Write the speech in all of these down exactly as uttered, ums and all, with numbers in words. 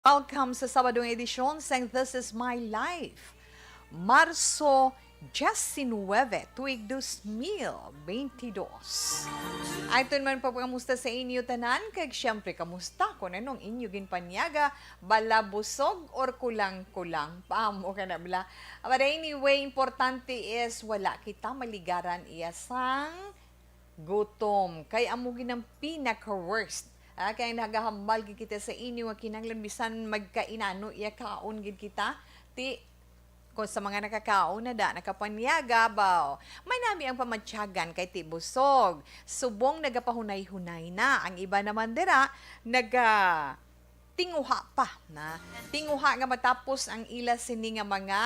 Welcome sa Sabadong edisyon sang This Is My Life, Marso diecinuebe, tuig dos mil bentidós. Aton man pagpangamusta sa inyo tanan, kag siyempre, kamusta kung anong inyo ginpanyaga, bala busog or kulang-kulang pa mo ka na bala. But anyway, importante is wala kita maligaran iya sang gutom. Kay amo gid ang pinaka-worst. Ah, kay nagahambal gid kita sa inyo nga kinahanglan bisan magkainano iya kaon gid kita. Ti, kung sa mga nakakaon na da, nakapanyaga ba, may nami ang pamatyagan kay ti busog. Subong nagapahunay-hunay na. Ang iba naman dira, naga tinguha pa na. Tinguha nga matapos ang ila sini nga mga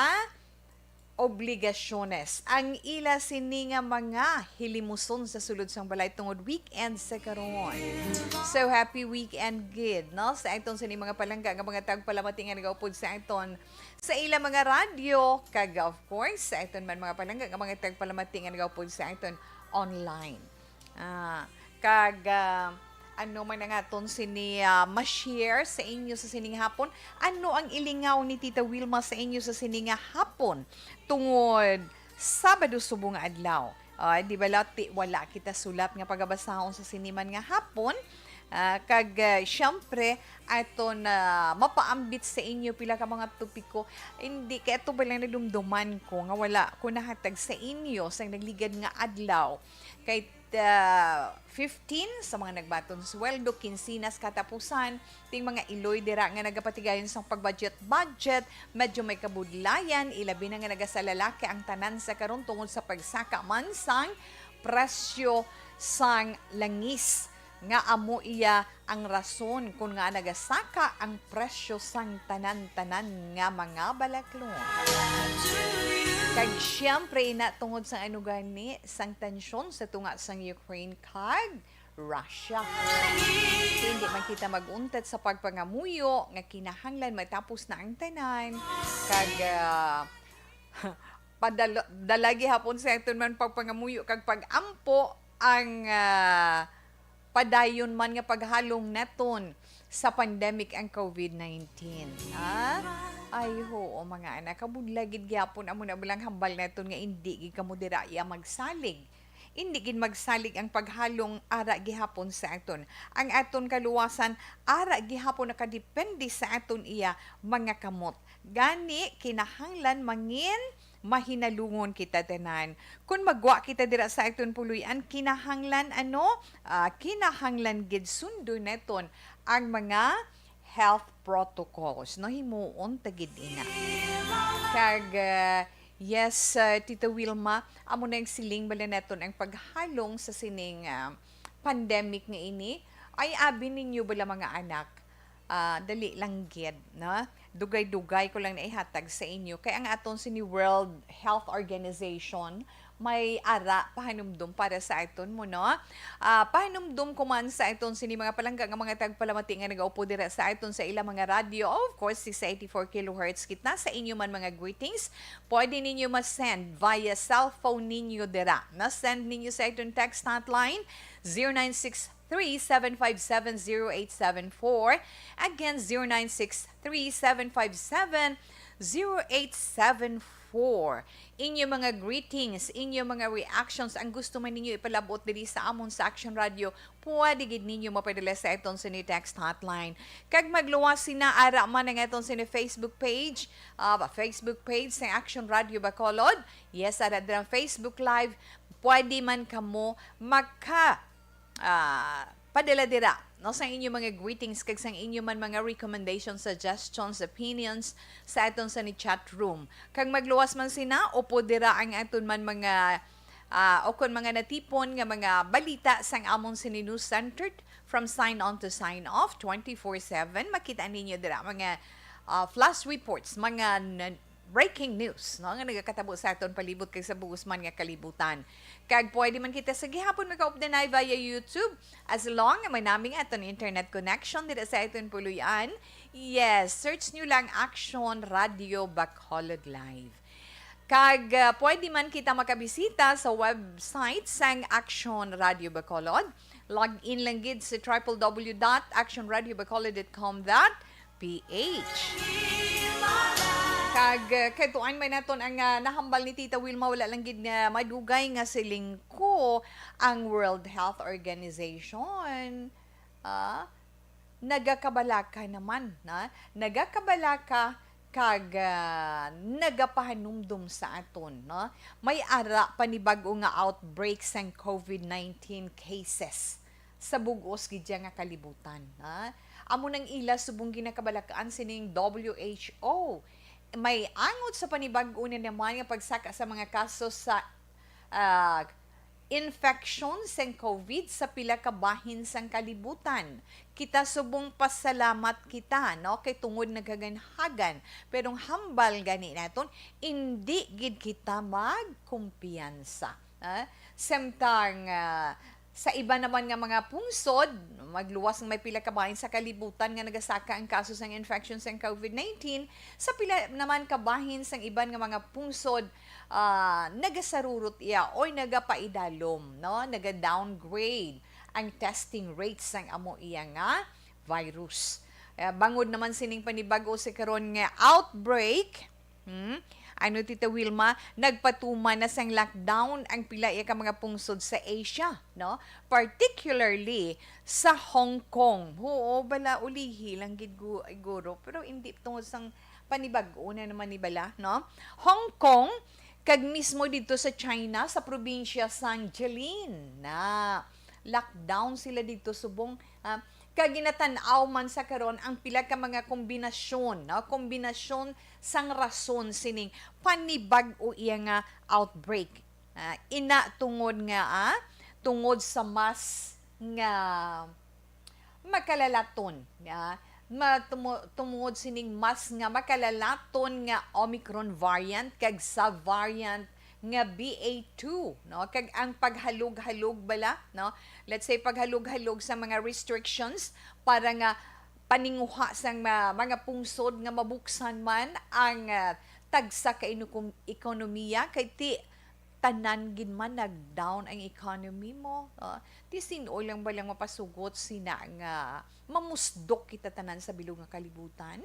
obligasyones, ang ila sini nga mga hilimuson sa sulod sang balay tungod weekend sa karon. So, happy weekend gid, no? Sa aton sini mga palangga nga mga tagpalamati nga nagaupod sa aton sa ila mga radyo, kag of course, sa aton man mga palangga nga mga tagpalamati nga nagaupod sa aton online. Ah, kag, ah, ano man ang aton sini, ah, ma-share sa inyo sa sining hapon? Ano ang ilingaw ni Tita Wilma sa inyo sa sini nga hapon tungod Sabado subong nga adlaw? Ah, di ba, lati, wala kita sulat nga pagabasahon sa sini man nga hapon? Ah, kag, ah, siyempre, aton na mapaambit sa inyo pila ka mga topiko. Hindi, kay ato ba lang nadumduman ko nga wala ko nahatag sa inyo sa nagligad nga adlaw. Kay, ah, fifteen sa mga nagbaton sweldo, kinsinas katapusan, ting mga iloy dira nga nagapatigayon sang pag-budget-budget, medyo may kabudlayan, ilabi na nga nagasalalaki ang tanan sa karon tungod sa pagsaka man sang presyo sang langis, nga amo iya ang rason kon ngaa nagasaka ang presyo sang tanan-tanan nga mga balaklon. Kag siyempre, ina, tungod sang ano gani, sang tensyon sa tunga sang Ukraine kag Russia. Hindi man kita mag-untat sa pagpangamuyo nga kinahanglan matapos na ang tanan, kag, ah, padala-, dala gihapon sa aton man pagpangamuyo kag pag-ampo ang, ah, padayon man nga paghalong naton sa pandemic ang covid nineteen. Ah? Ay, hoo, mga anak, kabudlay gid gyapon amo na bala ang hambal naton nga indi gid kamo dira iya magsalig. Indi gid magsalig ang paghalong ara gihapon sa aton. Ang aton kaluwasan ara gihapon nakadepende sa aton iya mga kamot. Gani, kinahanglan mangin mahinalungon kita tanan. Kun magwa kita dira sa aton puloy-an, kinahanglan, ano, ah, kinahanglan gid sundon naton ang mga health protocols, no? Himuon ta gid ina. Kag, ah, yes, ah, Tita Wilma, amo na ang siling bala naton ang paghalong sa sining, ah, pandemic nga ini. Ay, abi ninyo bala, mga anak, ah, dali lang gid, no? Dugay-dugay ko lang naihatag sa inyo. Kay ang aton sini World Health Organization, may ara pahanumdom para sa aton mo, no? Ah, pahanumdom ko man sa aton sini mga palangga nga mga tagpalamati nga nagaupod dira sa aton sa ila mga radyo. Of course, six eighty-four kilohertz kita sa inyo man mga greetings. Pwede ninyo ma-send via cellphone ninyo dira. Na-send ninyo sa aton text hotline, zero nine six three seven five seven zero eight seven four. Again, zero nine six three seven five seven zero eight seven four. Inyo mga greetings, inyo mga reactions, ang gusto man ninyo ipalabot diri sa amon sa Action Radio, pwede gid ninyo mapadala sa aton sini text hotline. Kag magluwas sina ara man ang aton sini Facebook page, ah, ba, Facebook page sa Action Radio Bacolod. Yes, ara dira ang Facebook Live. Pwede man kamo maka ah, padala dira, no, sang inyo mga greetings kag sang inyo man mga recommendations, suggestions, opinions sa aton sa ni chat room. Kag magluwas man sina, upod dira ang aton man mga, ah, o kon mga natipon nga mga balita sang amon sini news center, from sign on to sign off, twenty-four seven. Makita ninyo dira mga, ah, flash reports, mga na-, breaking news, no, nga nagakatabo sa aton palibot kag sa bug-os man nga kalibutan. Kag pwede man kita sa gihapon makaupdanay via YouTube, as long nga may nami nga aton internet connection dira sa aton puloy-an. Yes, search nyo lang Action Radio Bacolod Live. Kag, ah, pwede man kita makabisita sa website sang Action Radio Bacolod. Log in lang gid sa triple W dot action radio bacolod dot com dot P H. Kag, uh, katuan man naton ang, uh, nahambal ni Tita Wilma, wala lang gid nga madugay nga siling ko ang World Health Organization. Ah, nagakabalaka naman, na? Nagakabalaka kag, ah, nagapahanumdom sa aton, no? May ara pa ni bag-o nga outbreak sang covid nineteen cases sa bug-os gid nga kalibutan, ha? Amo nang ila subong ginakabalakaan sining W H O. May angot sa panibag-o na naman nga pagsaka sa mga kaso sa, ah, infection sang covid sa pila ka bahin sang kalibutan. Kita subong pasalamat kita, no? Kay tungod naghaganhagan, pero ang hambal gani naton, indi gid kita magkumpiyansa. Ah, samtang, ah, sa iba naman nga mga pungsod, magluwas nga may pila ka bahin sa kalibutan nga nagasaka ang kaso sang infection sang covid nineteen, sa pila naman ka bahin sang iban nga mga pungsod, ah, nagasarurot iya oy nagapaidalom, no? Naga-downgrade ang testing rate sang amo iya nga virus. Eh, bangod naman sining panibag-o sa karon nga outbreak, Hmm? Ano, Tita Wilma, nagpatuman na sang lockdown ang pila iya ka mga pungsod sa Asia, no? Particularly sa Hong Kong. Oo, bala, ulihi lang gid gu-, guro. Pero hindi tungod sang panibag-o na naman ni bala, no? Hong Kong, kag mismo dito sa China, sa probinsya sang Jilin, na lockdown sila dito subong, ah, kag ginatan-aw man sa karon ang pila ka mga kombinasyon, no? Kombinasyon sang rason sining panibag-o iya nga outbreak. Ah, ina tungod nga, ah, tungod sa mas nga makalalaton, ah, matumo-, tungod sining mas nga makalalaton nga Omicron variant kag sa variant nga B A two, no? Kag ang paghalog-halog bala, no? Let's say, paghalog-halog sa mga restrictions para nga paninguha sang ma-, mga pungsod nga mabuksan man ang, ah, tagsa ka inukom-, ekonomiya, kay ti tanan gid man nag-down ang economy mo, ah, ti sin-o lang ba lang mapasugot sina nga mamusdok kita tanan sa bilog nga kalibutan?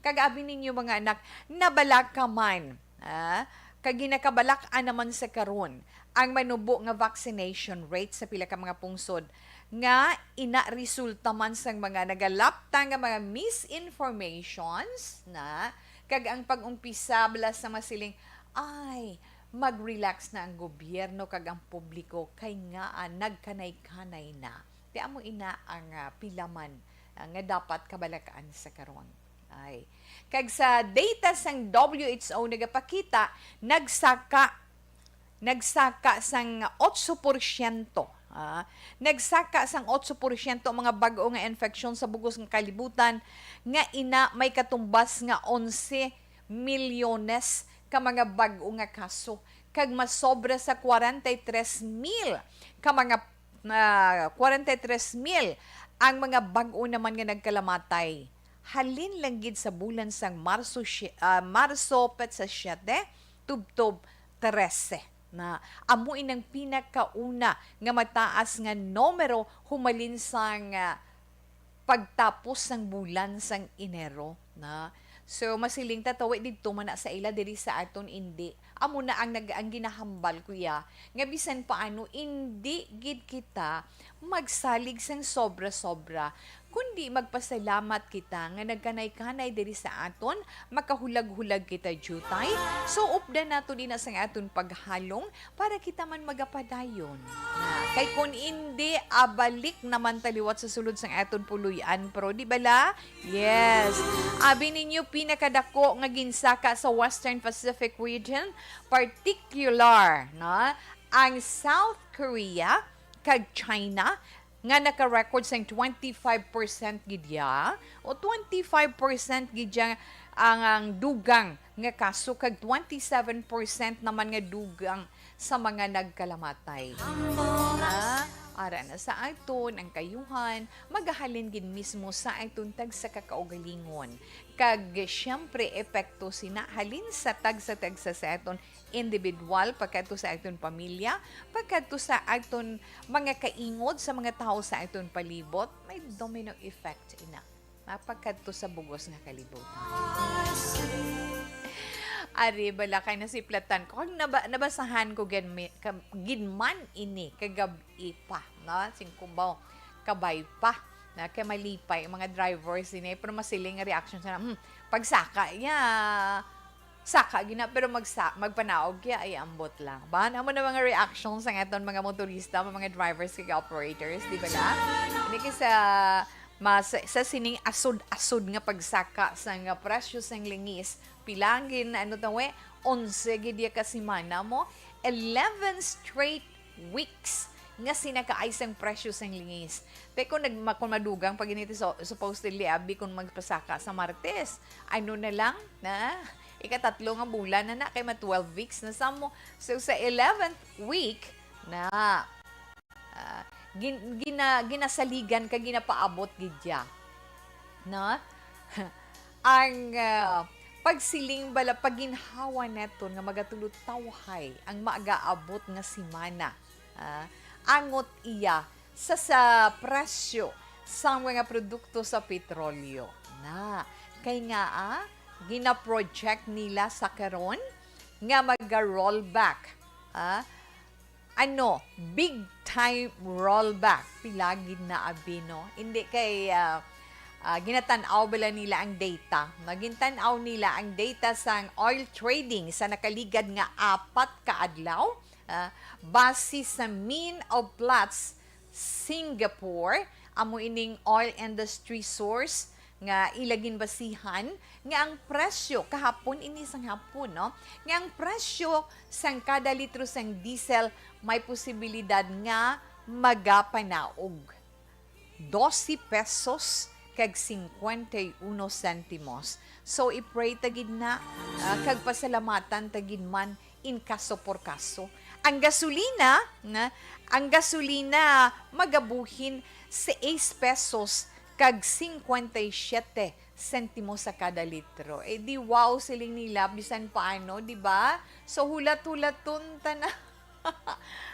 Kag abi ninyo, mga anak, nabalaka man, ah, kag ginakabalak-an naman sa karon ang manubo nga vaccination rate sa pila ka mga pungsod nga ina resulta man sang mga nagalapta nga mga misinformations na, kag ang pag-umpisa bala sa masiling, "Ay, mag-relax na ang gobyerno kag ang publiko kay ngaa nagkanay-kanay na." Ti amo ina ang, ah, pila man, ah, nga dapat kabalakaan sa karon. Ay. Kag sa data sang W H O nagapakita, nagsaka, nagsaka sang otso porsyento, ah, nagsaka sang otso porsyento ang mga bag-o nga infeksyon sa bugos nga kalibutan, nga ina may katumbas nga onse milyones ka mga bag-o nga kaso, kag masobra sa kwarenta y tres mil ka mga, ah, kwarenta y tres mil ang mga bag-o naman nga nagkalamatay halin lang gid sa bulan sang Marso, si-, ah, Marso petsa siyete tubtob trese. Na amo inang pinakauna nga mataas nga numero humalin sang, ah, pagtapos sang bulan sang Enero, na. So, masiling ta tawi didto man na sa ila, diri sa aton indi. Amo na ang nag-, ang ginahambal, kuya, nga bisan paano indi gid kita magsalig sang sobra-sobra, kundi magpasalamat kita nga nagkanay-kanay diri sa aton, makahulag-hulag kita diutay. So, updan nato din na sang aton paghalong para kita man magapadayon. Na, kay kun indi, abalik naman ta liwat sa sulod sang aton puloy-an, pero di bala? Yes. Abi ninyo, pinakadako nga ginsaka sa Western Pacific region, particular, no, ang South Korea kag China, nga naka-record sang twenty-five percent gid ya, o twenty-five percent gid ya ang, ang dugang nga kaso, kag twenty-seven percent naman nga dugang sa mga nagkalamatay. Ah, ara na sa aton ang kayuhan, magahalin gid mismo sa aton tagsa ka kaugalingon. Kag, siyempre, epekto sina halin sa tagsa-tagsa sa aton individual, pagkadto sa aton pamilya, pagkadto sa aton mga kaingod, sa mga tawo sa aton palibot, may domino effect ina. Mapagkadto sa bugos nga kalibutan. Ari bala kay nasiplatan ko kag naba-, nabasahan ko gid mi-, ka-, gid man ini kagab-i pa, no? Singkubaw, kabay pa na kay malipay ang mga drivers ini, pero masiling nga reaction sa, hmm, pagsaka iya, saka gina, pero magsa-, magpanaog kaya ay ambot lang. Ba, amo na mga reactions sang aton mga motorista, mga drivers, kag operators, di ba na? Ini kay sa, mas, sa sining asod-asod nga pagsaka sang presyo sang lingis, pila ang gin-, ano to, eh, onse gid ya ka semana mo, eleven straight weeks nga sinakaay sang presyo sang lingis. Te, kung nag-, ma-, kung madugang pa gid ni, so, supposedly, abi, kung magpasaka sa Martes, ano na lang, na ikatatlo nga bulan na na, kay ma twelve weeks na sa mo. So, sa eleventh week na, ah, gin-, gina-, ginasaligan ka, ginapaabot gid ya. No? Ang, ah, pagsiling bala, paginhawa naton nga magatulutawhay ang magaabot nga semana. Ah, angot iya sa, sa presyo sa mga produkto sa petrolyo. Na, kay nga, ah, gina-project nila sa karon nga maga-rollback, ah, ano, big time rollback. Pila gid na abi, no? Hindi kay, ah, ah, ginatan-aw bala nila ang data. No? Gintan-aw nila ang data sang oil trading sa nakaligad nga apat ka adlaw, ah, base sa mean of Platts Singapore, amo ining oil industry source nga ila ginbasihan, nga ang presyo kahapon, ini sang hapon, no, nga ang presyo sang kada litro sang diesel may posibilidad nga magapanaog dose pesos kag cincuenta y uno centimos. So, i-pray ta gid na, ah, kag pasalamatan ta gid man in caso por caso. Ang gasolina, na, ang gasolina magabuhin seis pesos kag cincuenta y siete centimos sa kada litro. Eh, di wow, siling nila, bisan paano, di ba? So, hulat-hulaton ta na.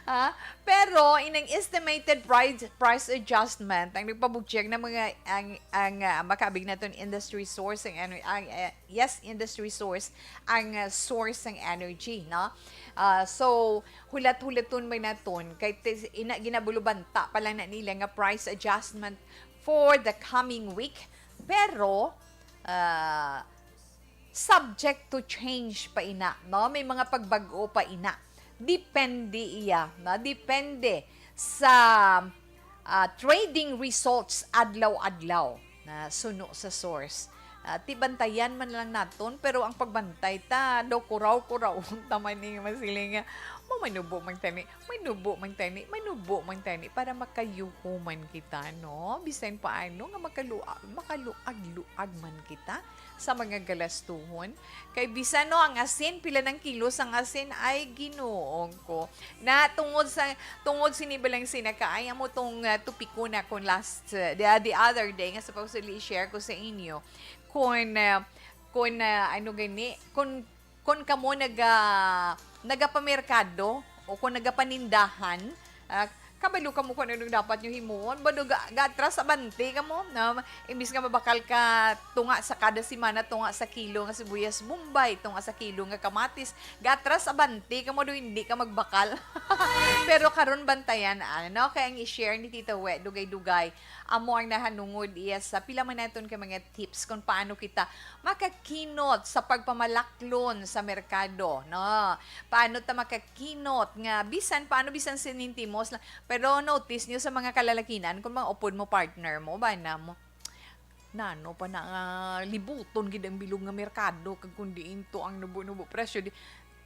Ha? Pero, inang estimated price, price adjustment, ang nagpabutyag ng mga, ang, ang, ah, makabig naton industry source, ang, ano, ang, eh, yes, industry source, ang, ah, source ng energy, no? Ah, so, hulat-hulaton man naton, kay tis-, ina, ginabulubanta pa lang na nila nga price adjustment for the coming week. Pero, ah, subject to change pa ina, no? May mga pagbag-o pa ina. Depende iya, no? Depende sa, ah, trading results adlaw-adlaw na suno sa source. Ah, ti bantayan man lang naton, pero ang pagbantay ta, daw kuraw-kuraw ta man ning masiling nga, "Mamanubo man tani, manubo man tani, manubo man tani," para makayuho man kita, no? Bisan paano nga makaluag, makaluag-luag man kita sa mga galastuhon. Kay bisan, no, ang asin, pila nang kilo sang asin? Ay, Ginoo ko. Na tungod sa, tungod sini balang sinakaay, amo tong, ah, topiko na kon last, uh, the, the other day nga supposedly i-share ko sa inyo. Kon, ah, kon, ah, ano gani, kon, kon kamo naga-, nagapamerkado o kon nagapanindahan, ah, kabalo kamo kung ano dapat nyo himuon. Bado ga-, gaatras abante kamo, no? Imbis nga mabakal ka tunga sa kada semana, tunga sa kilo nga sibuyas Bombay, tunga sa kilo nga kamatis, gaatras abante kamo do hindi ka magbakal. Pero karon bantayan, ano, kay ang i-share ni Tita We, dugay-dugay, amo ang nahanungod iya sa pila man naton ka mga tips kung paano kita makakinot sa pagpamalaklon sa merkado, no? Paano ta makakinot nga bisan paano, bisan sinintimos lang. Pero notice nyo sa mga kalalakinan, kung mga upod mo, partner mo, ba na mo, nano pa na nga libuton gid ang bilog nga merkado, kag kung diin to ang nubo-nubo presyo, di,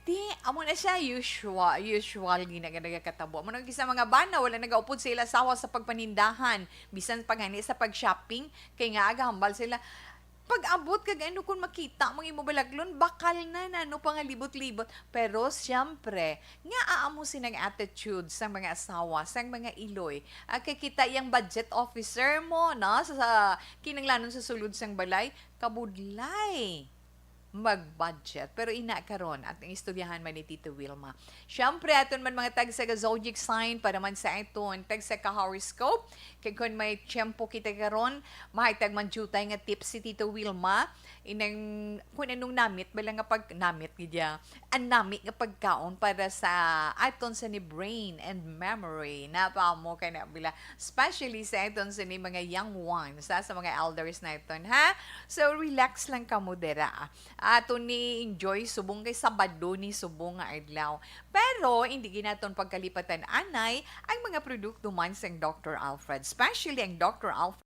di, amo na siya, usual, usual gid na nga nagakatabo. Amo na gid sa mga bana, wala nagaupod sa ila asawa sa pagpanindahan, bisan pa gani sa pag-shopping, kay nga agahambal sila. Pag-abot kag ano, kung makita mo ang imo balaklon, bakal na, nano pa nga libot-libot. Pero siyempre, nga aamo sinang attitude sang mga asawa, sang mga iloy. Ah, kay kita yang budget officer mo, no? Sa, sa kinahanglanon sa sulod sang balay, kabudlay. mag-budget. Pero ina karon, at ang istoryahan man ni Tito Wilma. Siyempre, aton man mga tag sa zodiac sign para man sa aton tag sa ka-horoscope. Kay kung may tiyempo kita karon, mahaytag man jutay nga tips si Tito Wilma. Inang, kung anong namit, bala nga pag, namit gid ya. Ang nami nga pagkaon para sa aton sa ni brain and memory. Napa mo kay na bila, especially sa aton sa ni mga young ones, ha, sa mga elders naton, ha? So, relax lang kamo dira. Aton ni enjoy subong kay Sabado ni subong nga adlaw. Pero hindi gid naton pagkalipatan anay ang mga produkto man sang Doctor Alfred, especially ang Doctor Alfred.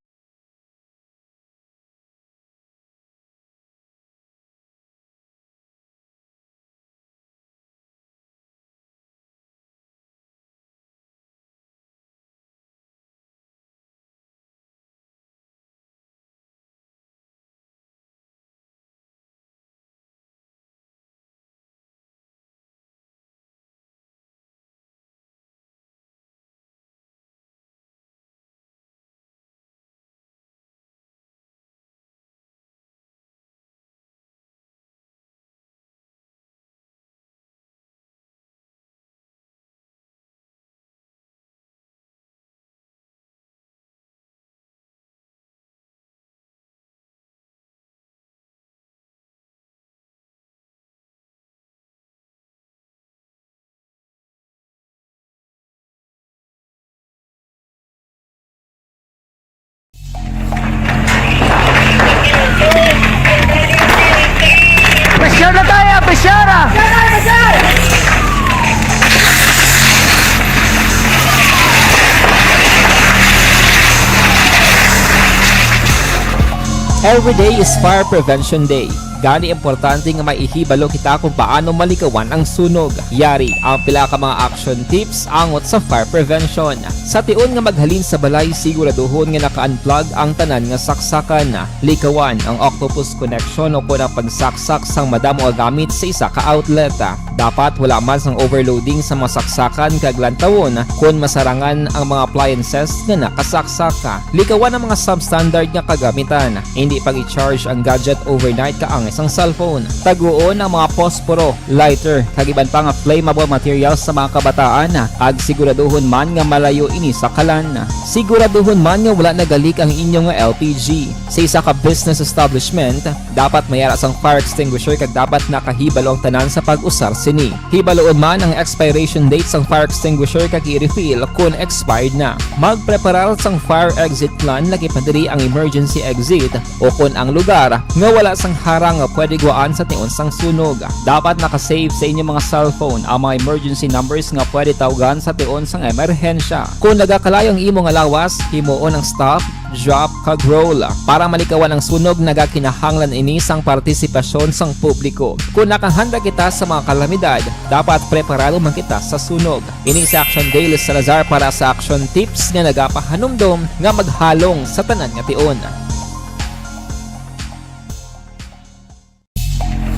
Pressure na tayo, pressure ah! Every day is Fire Prevention Day. Gani, importante nga may ihibalo kita kung paano malikawan ang sunog. Yari ang pila ka mga action tips angot sa fire prevention. Sa tion nga maghalin sa balay, siguraduhon nga naka-unplug ang tanan nga saksakan. Likawan ang octopus connection o kon ang pagsaksak sang madamo nga gamit sa isa ka outlet. Dapat wala man sang overloading sa mga saksakan kag lantawon kon masarangan ang mga appliances nga nakasaksak. Likawan ang mga substandard nga kagamitan. Hindi pag-i-charge ang gadget overnight kaangay sang cellphone. Taguon ang mga posporo, lighter, kag iban pa nga flammable materials sa mga kabataan, kag siguraduhon man nga malayo ini sa kalan. Siguraduhon man nga wala nagalik ang inyo nga L P G. Sa isa ka business establishment, dapat may ara sang fire extinguisher kag dapat nakahibalo ang tanan sa pag-usar sini. Hibaloon man ang expiration date sang fire extinguisher kag i-refill kon expired na. Magpreparar sang fire exit plan, lakip na diri ang emergency exit o kon ang lugar nga wala sang harang nga pwede guwaan sa tion sang sunog. Dapat naka-save sa inyo mga cellphone ang mga emergency numbers nga pwede tawgan sa tion sang emerhensya. Kon nagakalayo ang imo nga lawas, himuon ang stop, drop, kag roll. Para malikawan ang sunog, nagakinahanglan ini sang partisipasyon sang publiko. Kon nakahanda kita sa mga kalamidad, dapat preparado man kita sa sunog. Ini si Action Daily Salazar para sa Action Tips nga nagapahanumdom nga maghalong sa tanan nga tion.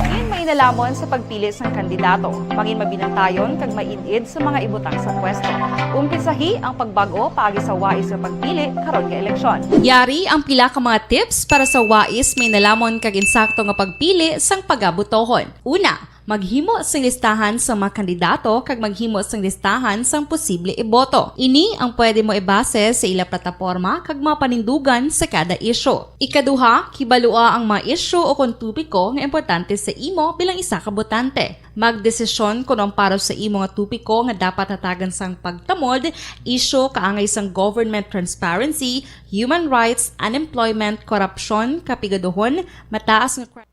Gin-mainalamon sa pagpili sang kandidato, mangin mabinantayon kag maid-id sa mga ibutang sa pwesto. Umpisahi ang pagbag-o paagi sa wais nga pagpili karon nga eleksyon. Yari ang pila ka mga tips para sa wais, mainalamon kag insakto nga pagpili sang pagabotohon. Una, maghimo sing listahan sa mga kandidato kag maghimo sing listahan sang posible iboto. Ini ang pwede mo ibase sa ila plataporma kag mga panindugan sa kada isyu. Ikaduha, kibalua ang mga isyu o kon topiko nga importante sa imo bilang isa ka botante. Magdesisyon kon ang para sa imo nga topiko nga dapat hatagan sang pagtamod, isyu kaangay sang government transparency, human rights, unemployment, korupsyon, kapigaduhon, mataas nga cri-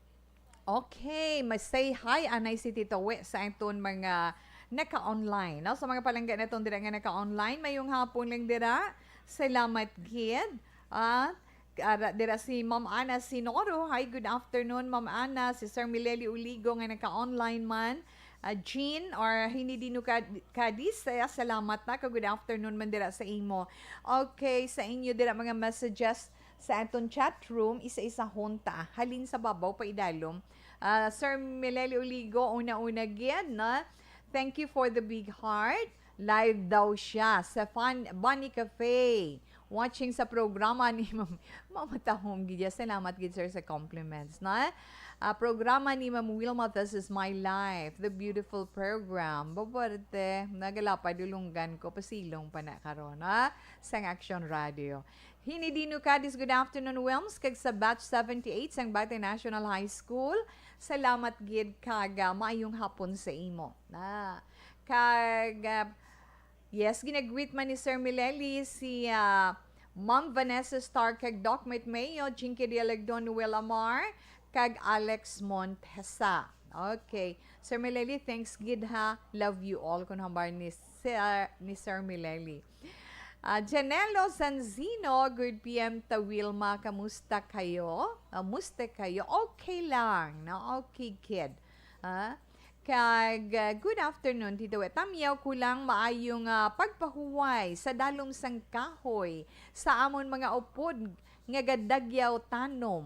Okay, ma-say hi anay si Tito We sa aton mga naka-online. No? Sa mga palangga naton dira nga naka-online, mayong hapon lang dira. Salamat gid. Ah, ara, dira si Ma'am Ana Sinoro. Hi, good afternoon, Ma'am Ana. Si Sir Mileli Uligo nga naka-online man. Ah, Jean or Hinidino Cad-, Cadiz, eh, salamat na. Ka good afternoon man dira sa imo. Okay, sa inyo dira mga messages sa aton chat room, isa-isahon ta. Halin sa babaw pa idalom. Ah, Sir Mileli Uligo, una-una gid, no? Thank you for the big heart. Live daw siya sa Fun, Bunny Cafe. Watching sa programa ni Ma'am, Mama Tahong Gidia. Salamat gid, sir, sa compliments, na? Ah, programa ni Ma'am Wilma, This Is My Life, the beautiful program. Babarte, nagalapay dulunggan ko, pasilong pa na karon, ha? Sang Action Radio. Hini Dino Cadiz, good afternoon, Wilms, kag sa Batch seventy-eight sang Batay National High School. Salamat gid kag, ah, maayong hapon sa imo. Na, kag, ah, yes, ginagreet man ni Sir Mileli si, ah, Ma'am Vanessa Star kag Doc Mate Mayo, Jinky Dialegdon, Noel Amar, kag Alex Montesa. Okay. Sir Mileli, thanks gid, ha. Love you all, kun hambar ni Sir, ni Sir Mileli. Ah, Janelo Sanzino, good P M ta Wilma, kamusta kayo? Ah, musta kayo? Okay lang, no? Okay, kid. Ah, kag, ah, good afternoon, Tito Wet. Tamyaw ko lang maayong, ah, pagpahuway sa dalom sang kahoy sa amon mga upod nga gadagyaw tanom.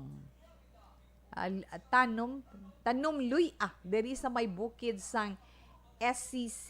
Ah, l-, tanom, tanom luy-a diri sa may bukid sang S C C.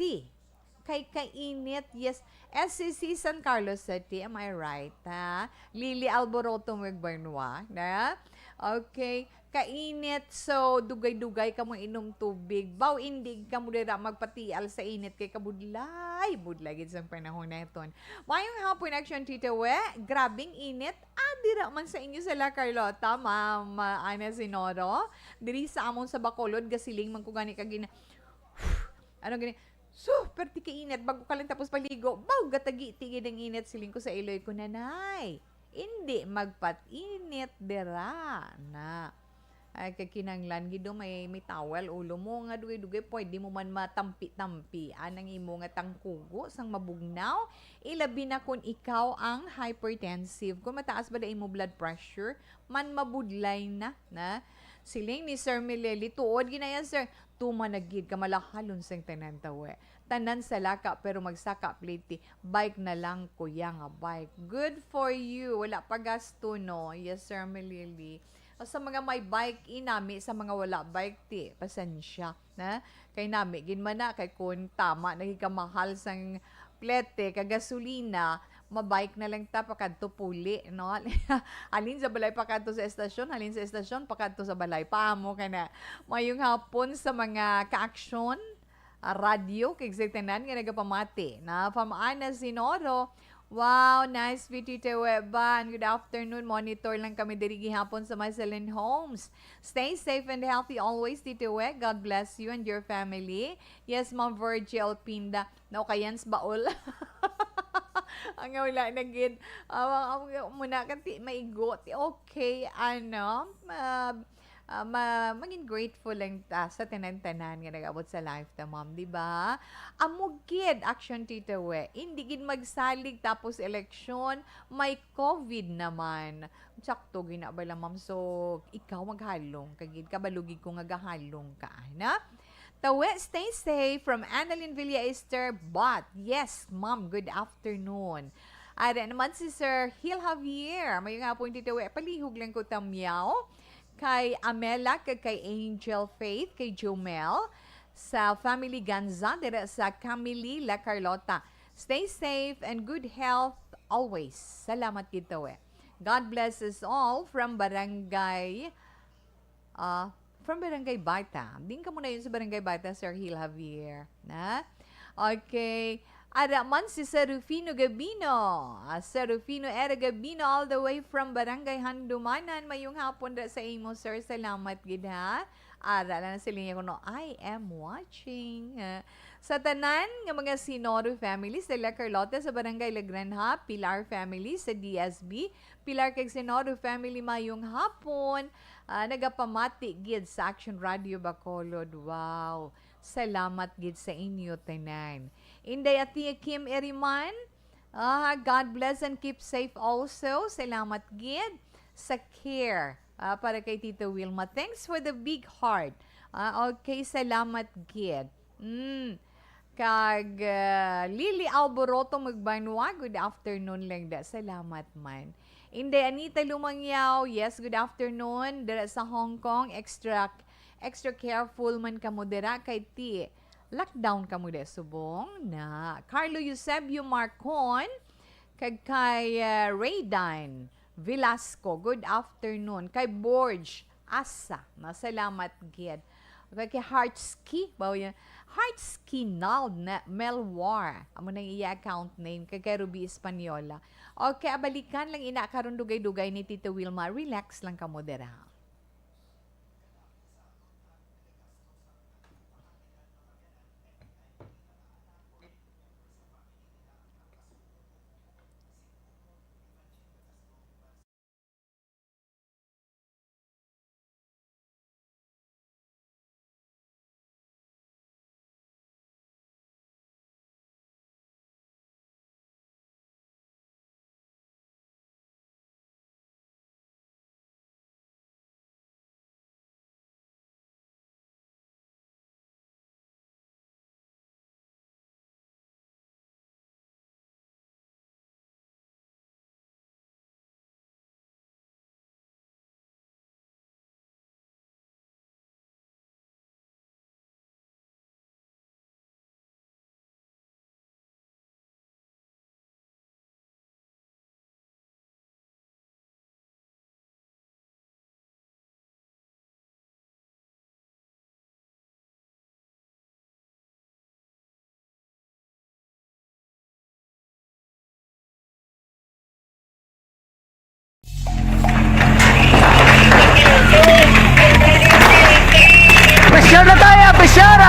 Kay kainit, yes. S C C San Carlos City, am I right, ha? Lily Alboroto Magbanwa, na? Okay. Kainit, so dugay-dugay kamo inom tubig. Baw, indi kamo dira magpatial sa init kay kabudlay, budlay gid sang panahon naton. Mayong hapon, Action Tito We. Grabing init. Ah, dira man sa inyo sila, Carlota, Ma'am, ah, Ana Sinoro. Diri sa amon sa Bacolod, gasiling man ko gani kagina. Ano gani? Super ti kainit. Bago ka lang tapos paligo, baw, gatagi-tigi ang init. Siling ko sa iloy ko, "Nanay, indi magpat-init dira na." Ay, kay kinahanglan gid do may, may towel ulo mo nga dugay-dugay, pwede mo man matampi-tampian ang imo nga tangkugo sang mabugnaw, ilabi na kun ikaw ang hypertensive. Kung mataas ba na imo blood pressure, man mabudlay na, na. Siling ni Sir Mileli, tuod ginayan, sir. Tuman na gid kamalahalon sang tanan tawe. Tanan sa laka, pero magsaka pliti. Bike na lang, kuya, nga bike. Good for you. Wala pa gasto, no? Yes, Sir Milili. O, sa mga may bike, inami sa mga wala bike, ti, pasensya, na? Kay nami, gid man na, kay kun tama, naghikamahal sang plete, kag gasolina, ma-bike na lang ta, pakadto puli, no? Halin sa balay, pakadto sa estasyon, halin sa estasyon, pakadto sa balay. Paamo ka na. Mayong hapon sa mga ka-aksyon, ah, radyo, kag sa tanan nga nagapamati. Na, Fam Ana Sinoro, wow, nice view, Tito Weban. Good afternoon. Monitor lang kami diri gihapon sa Marceline Homes. Stay safe and healthy always, Tito We. God bless you and your family. Yes, Ma'am Virgie Alpinda. Naukayan sa baol. Ang wala na gid. Awa, awa, muna ka, ti, maigo, ti, okay, ano, ah, ah, ma-, maging grateful lang ta sa tanan-tanan nga nag-abot sa life ta, ma'am, di ba? Amo gid, action, Tito We. Hindi gid magsalig tapos eleksyon, may COVID naman. Sakto gina ba lang, ma'am? So, ikaw maghalong ka gid, kabalugig ko nga gahalong ka, na? Tawe, stay safe from Annalyn Villa Esther Bot. Yes, ma'am, good afternoon. Ara naman si Sir Hil Javier. Mayong hapon, Tito We. Palihog lang ko tamyaw. Kay Amela, kag kay Angel Faith, kay Jomel, sa family Ganza, dira sa Camille La Carlota. Stay safe and good health always. Salamat gid, Tito We. God bless us all from Barangay, ah, from Barangay Bata. Din ka muna yun sa Barangay Bata, Sir Hil Javier. Na? Okay. Ara man si Serufino Gabino. Ah, Serufino Era Gabino, all the way from Barangay Handumanan. Mayong hapon ra sa imo, sir. Salamat gid, ha. Ara lang sa linya kuno, "I am watching." Ah, sa tanan nga mga Sinoro family, sila Carlota sa Barangay La Granja, Pilar family sa D S B, Pilar kag Sinoro family, mayong hapon. Ah, nagapamati gid sa Action Radio Bacolod. Wow. Salamat gid sa inyo tanan. Inday Atia Kim Eriman, ah, God bless and keep safe also. Salamat gid sa care, ah, para kay Tito Wilma. Thanks for the big heart. Ah, okay, salamat gid. Mm. Kag, ah, Lily Alboroto Magbanwa, good afternoon lang da. Salamat man. Inday Anita Lumangyaw, yes, good afternoon. Dira sa Hong Kong, extra, extra careful man kamo dira kay ti lockdown kamo di subong na. Carlo Eusebio Marcon, Kag kay, ah, Raydine Velasco, good afternoon. Kay Borge Asa, masalamat gid. Kay, kay Heartski, ba yan? Heartski Nald na Melwar. Amo nang iya account name. Kay, kay Ruby Española. Okay, abalikan lang ina karon dugay-dugay ni Tito Wilma. Relax lang kamo dira. Pressure na tayo, pressure!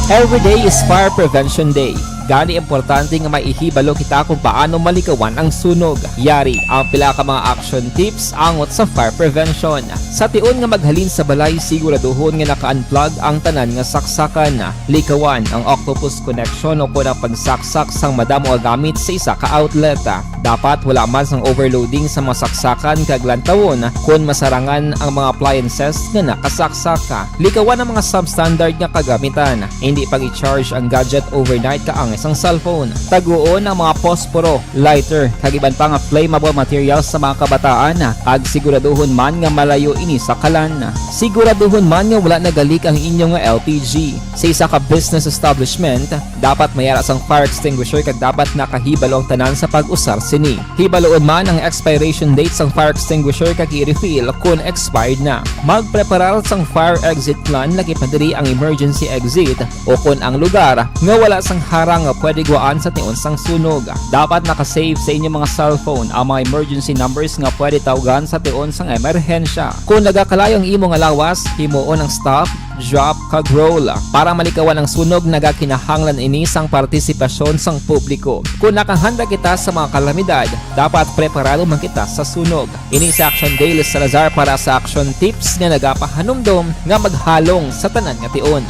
Every day is Fire Prevention Day. Gani, importante nga maihibalo kita kung paano malikawan ang sunog. Yari ang pila ka mga action tips angot sa fire prevention. Sa tion nga maghalin sa balay, siguraduhon nga naka-unplug ang tanan nga saksakan. Likawan ang octopus connection o kon ang pagsaksak sang madamo nga gamit sa isa ka outlet. Dapat wala man sang overloading sa mga saksakan kag lantawon kon masarangan ang mga appliances nga nakasaksak. Likawan ang mga substandard nga kagamitan. Hindi pag-i-charge ang gadget overnight kaangay sang cellphone. Taguon ang mga posporo, lighter, kag iban pa nga flammable materials sa mga kabataan, kag siguraduhon man nga malayo ini sa kalan. Siguraduhon man nga wala nagalik ang inyo nga L P G. Sa isa ka business establishment, dapat may ara sang fire extinguisher kag dapat nakahibalo ang tanan sa pag-usar sini. Hibaluon man ang expiration date sang fire extinguisher kag i-refill kon expired na. Magpreparar sang fire exit plan, lakip na diri ang emergency exit o kon ang lugar nga wala sang harang nga pwede gwaan sa tion sang sunog. Dapat naka-save sa inyo mga cellphone ang mga emergency numbers nga pwede tawgan sa tion sang emerhensya. Kon nagakalayo ang imo nga lawas, himuon ang stop, drop, kag roll. Para malikawan ang sunog, nagakinahanglan ini sang partisipasyon sang publiko. Kon nakahanda kita sa mga kalamidad, dapat preparado man kita sa sunog. Ini si Action Dale Salazar para sa Action Tips nga nagapahanumdom nga maghalong sa tanan nga tion.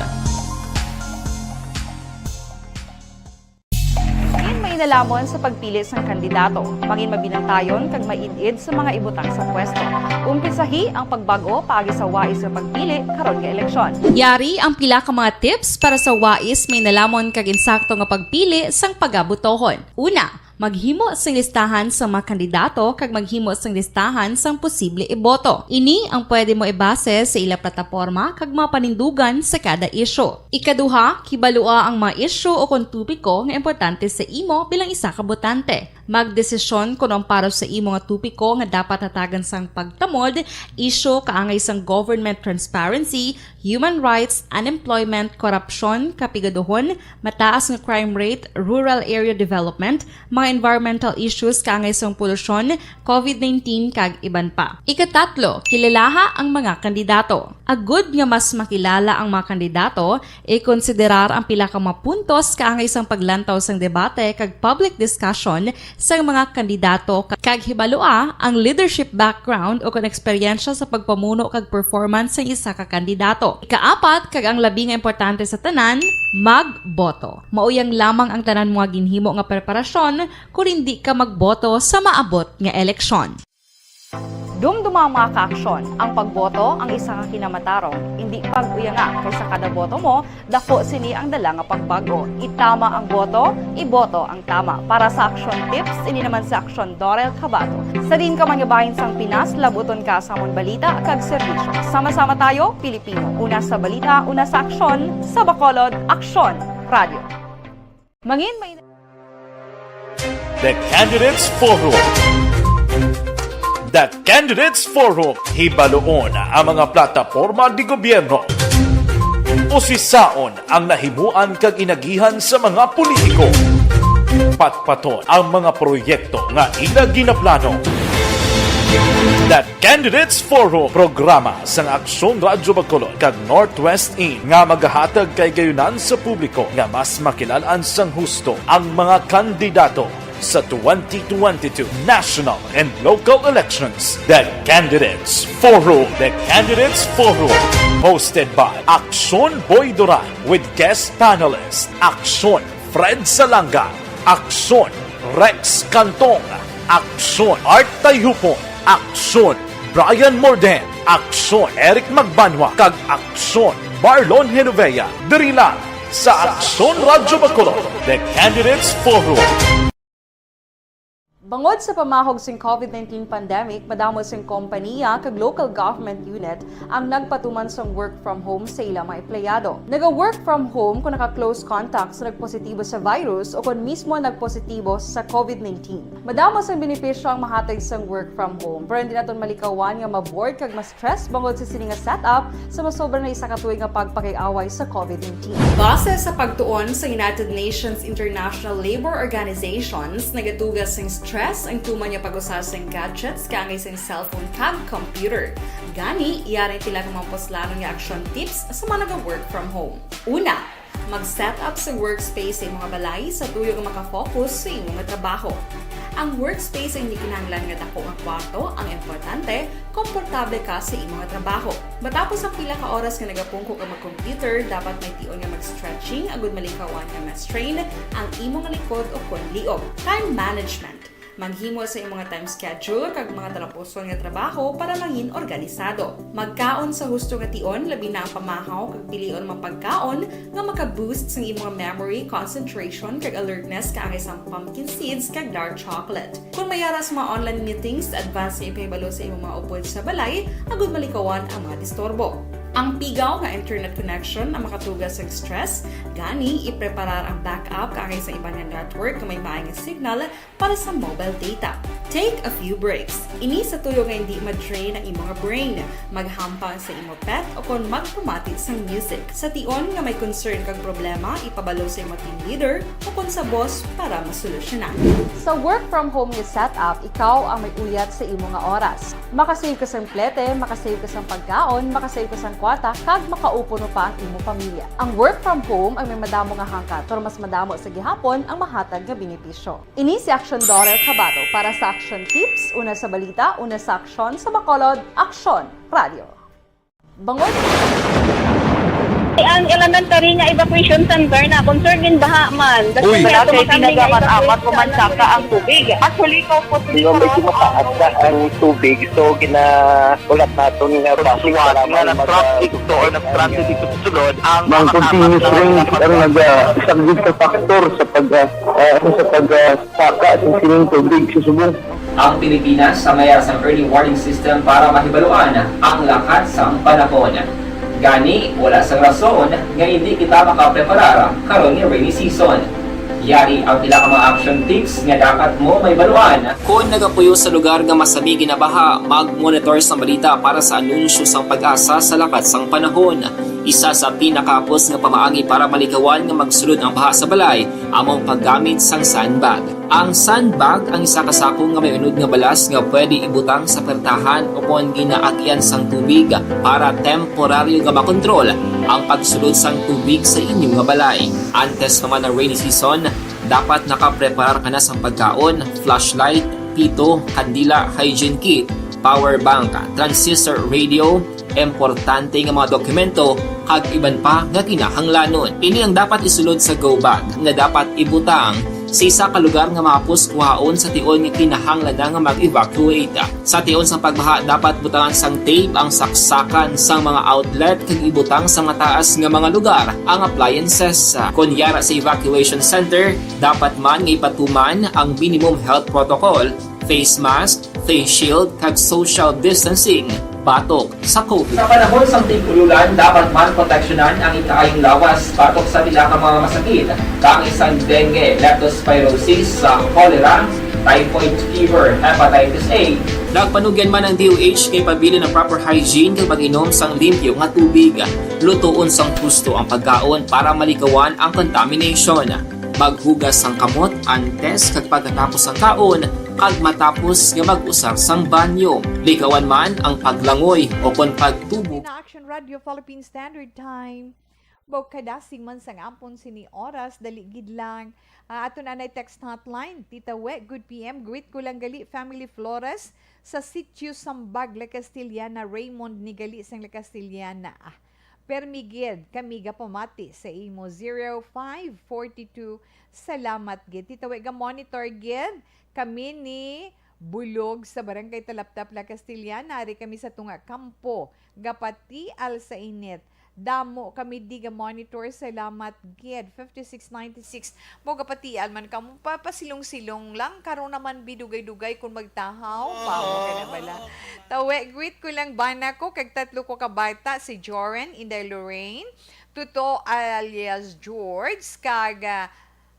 Mangin mainalomon sa pagpili sang kandidato. Mangin mabinantayon kag maid-id sa mga ibutang sa pwesto. Umpisahi ang pagbag-o paagi sa wais nga pagpili karon nga eleksyon. Yari ang pila ka mga tips para sa wais, mainalomon kag insakto nga pagpili sang pagabotohon. Una, maghimo sing listahan sang mga kandidato kag maghimo sing listahan sang posible iboto. Ini ang pwede mo ibase sa ila plataporma kag mga panindugan sa kada isyu. Ikaduha, hibalua ang mga isyu o kon topiko nga importante sa imo bilang isa ka botante. Magdesisyon kon ang para sa imo nga topiko nga dapat hatagan sang pagtamod, isyu kaangay sang government transparency, human rights, unemployment, korupsyon, kapigaduhon, mataas nga crime rate, rural area development, mga environmental issues kaangay sang polusyon, covid nineteen, kag iban pa. Ikatatlo, kilalaha ang mga kandidato. Agud nga mas makilala ang mga kandidato, ikonsiderar ang pila ka mga puntos kaangay sang paglantaw sang debate kag public discussion sang mga kandidato, ka-, kag hibalua ang leadership background o kon eksperyensya sa pagpamuno kag performance sang isa ka kandidato. Ikaapat, kag ang labi nga importante sa tanan, magboto. Mauyang lamang ang tanan mo nga ginhimo nga preparasyon kon indi ka magboto sa maabot nga eleksyon. Dumduma, mga ka-aksyon, ang pagboto ang isa ka kinamatarong. Indi pag-uyanga, kay sa kada boto mo, dako sini ang dala nga pagbago. Itama ang boto, iboto ang tama. Para sa Aksyon Tips, ini naman si Aksyon Dorel Cabato. Sa diin ka man nga bahin sang Pinas, labuton ka sa amon balita kag serbisyo. Sama-sama tayo, Pilipino. Una sa balita, una sa aksyon, sa Bacolod, Aksyon Radio. Mangin may The Candidates Forum. The Candidates Forum, hibaluon ang mga plataporma di gobyerno. Usisaon ang nahimuan kag inagihan sa mga politiko. Patpaton ang mga proyekto nga ila ginaplano. The Candidates Forum, programa sang Aksyon Radyo Bacolod kag Northwest Inn nga magahatag kay gayunan sa publiko nga mas makilal-an sang husto ang mga kandidato sa twenty twenty-two national and local elections. The Candidates Forum. The Candidates Forum, hosted by Aksyon Boy Duran with guest panelist Aksyon Fred Salanga, Aksyon Rex Cantong, Aksyon Art Tayhupon, Aksyon Brian Morden, Aksyon Eric Magbanwa, kag Aksyon Marlon Genovea. Diri lang sa Aksyon Radyo Bacolod, The Candidates Forum. Bangod sa pamahog sing COVID nineteen pandemic, madamo sing kompanya kag local government unit ang nagpatuman sang work from home sa ila mga empleyado. Naga-work from home kon naka-close contact sa nagpositibo sa virus o kon mismo nagpositibo sa COVID nineteen. Madamo sang benepisyo ang mahatag sang work from home, pero hindi naton malikawan nga ma-bored kag ma-stress bangod sa sini nga setup sa masobra na isa ka tuig nga pagpakig-away sa COVID nineteen. Base sa pagtuon sa United Nations International Labour Organizations, nagatuga sing stress ang tuman nga pag-usa sing gadgets kaangay sing cellphone kag computer. Gani, yari ang pila ka mga puslanon nga action tips sa mga naga-work from home. Una, mag-set up sa workspace sa imong balay sa tuyo nga makafocus sa imo nga trabaho. Ang workspace ay hindi kinahanglan nga dako nga kwarto, ang importante, komportable ka sa imo nga trabaho. Matapos ang pila ka oras nga nagapungko ka mag-computer, dapat may tion nga mag-stretching agud malikawan nga ma-strain ang imo nga likod o kon liog. Time management. Maghimo sa imo nga time schedule kag mga talapuson nga trabaho para mangin organisado. Magkaon sa husto nga tion, labi na ang pamahaw kag pilion mga pagkaon nga maka-boost sang imo nga memory, concentration, kag alertness kaangay sang pumpkin seeds kag dark chocolate. Kon may ara sa mga online meetings, advance nga ipahibalo sa imo mga upod sa balay agud malikawan ang mga disturbo. Ang pigaw nga internet connection ang makatuga sa stress, gani ipreparar ang backup kaangay sa iban nga network nga may maay nga signal para sa mobile data. Take a few breaks. Ini sa tuyo nga hindi ma-drain ang imo nga brain. Maghampang sa imo pet o kon magpamati sang music. Sa tion nga may concern kag problema, ipabalo sa imo team leader o kon sa boss para masolusyonan. Sa work from home nga setup, ikaw ang may uyat sa imo nga oras. Makasave ka sang plete, makasave ka sang pagkaon, makasave ka sang kwarta, kag makaupod mo pa ang imo pamilya. Ang work from home ang may madamo nga hangkat, pero mas madamo sa gihapon ang mahatag nga benepisyo. Ini si Aksyon Dorel Cabato para sa Action Tips, una sa balita, una sa aksyon, sa Bacolod, Aksyon Radio. Bangod. Ang elementary nga evacuation center na concern din baha man. Uy, wala kay tinaga man amat ko man saka ang tubig. Actually, ko po medyo mataas na ang tubig. So, gina-, ulat naton nga bus nga nag-traffic to or nag-transit dito sa sulod ang mga continuous rain ang nag-, ah, isang big factor sa pag, ah, ah, sa pag, ah, saka sa sining tubig sa subong. Ang Pilipinas sa mayara sang early warning system para mahibaluan ang lakat sang panahon. Gani, wala sang rason nga hindi kita makapreparar karon nga rainy season. Yari ang pila ka mga action tips nga dapat mo mahibaluan. Kon nagapuyo sa lugar nga masami ginabaha, mag-monitor sang balita para sa anunsyo sang PAGASA sa lakat sang panahon. Isa sa pinakahapos nga pamaagi para malikawan nga magsulod ang baha sa balay amo ang paggamit sang sandbag. Ang sandbag ang isa ka sako nga may unod nga balas nga pwede ibutang sa pertahan o kon ginaagian sang tubig para temporaryo nga makontrol ang pagsulod sang tubig sa inyo nga balay. Antes pa man ang rainy season, dapat nakapreparar ka na sang pagkaon, flashlight, pito, kandila, hygiene kit, power bank, transistor radio, importante nga mga dokumento, kag iban pa nga kinahanglanon. Ini ang dapat isulod sa go bag nga dapat ibutang Sa isa ka lugar nga mahapos kuhaon sa tion nga kinahanglan na nga mag-evacuate. Sa tion sang pagbaha, dapat butangan sang tape ang saksakan sang mga outlet kag ibutang sa mataas nga mga lugar ang appliances. Kon yara sa evacuation center, dapat man nga ipatuman ang minimum health protocol, face mask, face shield, kag social distancing batok sa COVID. Sa panahon sang tig-ulolan, dapat man proteksyonan ang ikaayong lawas batok sa pila ka mga masakit, kaangay sang dengue, leptospirosis, sa cholera, typhoid fever, hepatitis A. Nagpanugyan man ang D O H kay pabilin ang proper hygiene kag pag-inom sang limpyo nga tubig. Lutoon sang husto ang pagkaon para malikawan ang contamination. Maghugas sang kamot antes kag pagkatapos sang kaon, kag matapos nga mag-usar sang banyo. Likawan man ang paglangoy o kon pagtubog. Na Action Radio Philippine Standard Time. Bawkadasig man sang ampon sini oras, dali gid lang. Ah, aton anay text hotline, Tita We, good P M, greet ko lang gali, family Flores, sa Sitio Sambag, La Castellana, Raymond ni gali sang La Castellana. Ah, permi gid kami gapamati sa imo, zero five forty two. Salamat gid. Tita We, ga-monitor gid kami ni Bulog sa Barangay Talaptap, La Castellana. Ari kami sa tunga kampo, gapatial sa init. Damo kami di ga-monitor. Salamat gid. Fifty-six ninety-six. Mo gapatial man kamo, papasilong-silong lang. Karon naman bidugay-dugay kung magtahaw. Pawa ka na bala. Tawe, greet ko lang bana ko kag tatlo ko ka bata, si Joren, Inday Lorraine, Tuto alias George, kag, ah,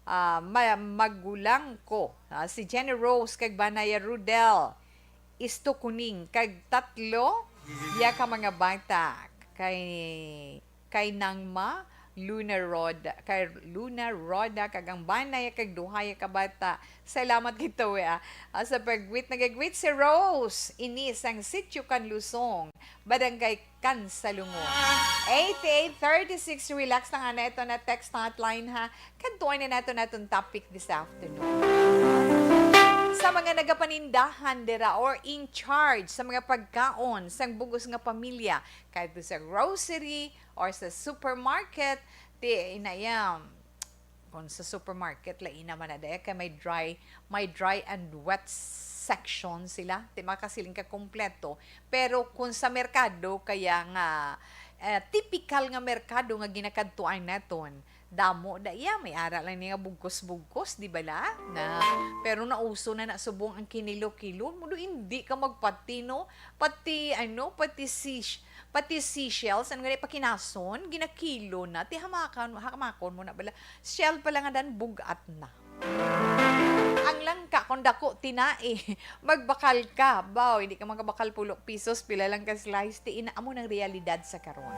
ah, ma-, magulang ko, ah, si Jenny Rose kag Banaya Rudel Isto Kuning, kag tatlo ya ka mga bata kay, kay Nangma Luna Roda, kay Luna Roda, kag ang banay kag duha ya ka bata. Salamat gid to, ah. Ah, sa pag-greet, nag-greet si Rose ini sang Sitio Kanlusong, Barangay Kansalungon. Eighty-eight thirty-six, relax lang, ana, ito na text hotline, ha. Kadtuan na nato natong topic this afternoon. Sa mga nagapanindahan dira or in charge sa mga pagkaon sang bug-os nga pamilya, kadto sa grocery or sa supermarket, ti inayam. Kung sa supermarket, lain naman na daya kay may dry, may dry and wet section sila. Ti makasiling ka kompleto. Pero kung sa merkado, kaya nga, eh, tipikal nga merkado nga ginakadtuan naton, damo da iya, may ara lang ni nga bugkos-bugkos, di bala? Na, pero nauso na na subong ang kinilo-kilo. Mudo, hindi ka magpatino, pati, ano, pati si, pati seashells, ano gani, pakinason, ginakilo na. Ti hamakan, hamakon mo na bala. Shell pa lang nga dan, bugat na. Ang langka, kung dako, tinai, magbakal ka. Baw, hindi ka makabakal pulo pesos, pila lang ka slice, ti ina, amo nang realidad sa karon.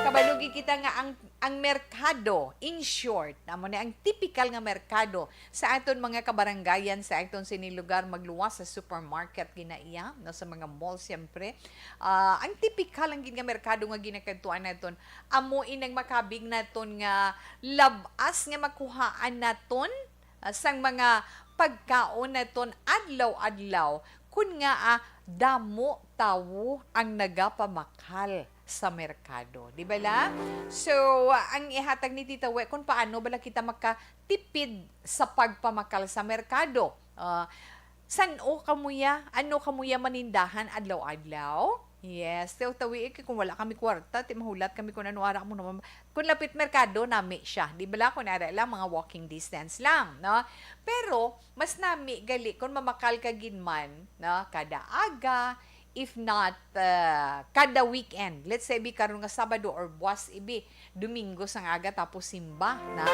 Kabalugi kita nga ang, ang merkado, in short, amo ni ang tipikal nga merkado sa aton mga kabarangayan, sa aton sini lugar, magluwas sa supermarket, ginaiya, no, sa mga mall, siyempre. Ah, ang tipikal ang gid nga merkado nga ginakadtuan naton, amo inang makabig naton nga lab-as nga makuhaan naton, ah, sang mga pagkaon naton adlaw-adlaw, kun nga, ah, damo tawo ang nagapamakal sa merkado, di bala? So, ah, ang ihatag ni Tita We, kung paano bala kita makatipid sa pagpamakal sa merkado. Ah, san-o kamo ya? Ano kamo ya manindahan adlaw-adlaw? Yes, tawi-tawi, eh, kung wala kami kwarta, ti mahulat kami kung ano ara mo naman. Kung lapit merkado, nami siya. Di bala, kung ara lang, mga walking distance lang, no? Pero, mas nami gali kung mamakal ka gid man, no? Kada aga, if not, uh, kada weekend. Let's say, bi karon nga Sabado or buwas, ibi, Domingo sang aga tapos simba na.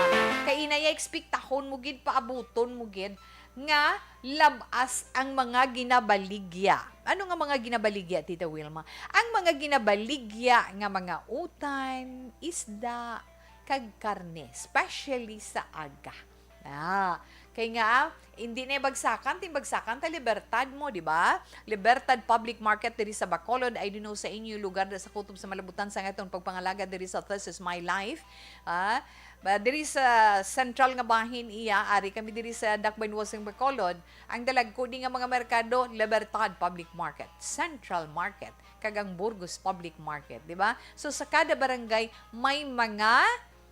Kay inaya, ekspektahon mo gid, paabuton mo gid nga lab-as ang mga ginabaligya. Ano nga mga ginabaligya, Tita Wilma? Ang mga ginabaligya nga mga utan, isda, kag karne, especially sa aga. Ah, kay nga, hindi na bagsakan, ti bagsakan ta Libertad mo, di ba? Libertad Public Market diri sa Bacolod, I don't know sa inyo lugar, sa kutob sa malabutan sa aton pagpangalaga diri sa This Is My Life. Ah, ba, diri sa sentral nga bahin iya, ari kami diri sa Dakbayan West sang Bacolod, ang dalagko ni nga mga merkado, Libertad Public Market, Central Market, kag ang Burgos Public Market, di ba? So, sa kada barangay, may mga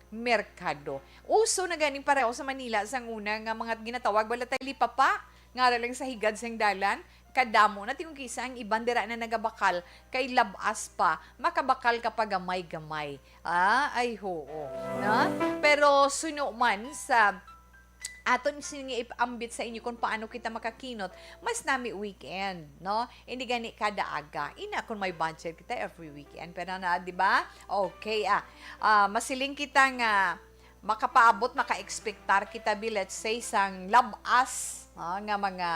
merkado. Uso na ganing pareho sa Manila sang una nga mga ginatawag bala talipapa, nga ara lang sa higad sang dalan, kadamo na, tingog kisa ang iban dira na nagabakal kay lab-as pa, makabakal ka pa gamay-gamay. Ah, ay, hoo. Na? Pero suno man sa aton sini ipambit sa inyo kung paano kita makakinot, mas nami weekend, no? Hindi gani kada aga. Ina, kung may budget kita, every weekend. Pero na, di ba? Okay, ah. Ah, masiling kita nga makapaabot, maka-expectar kita, bi, let's say, sang lab-as, ah, nga mga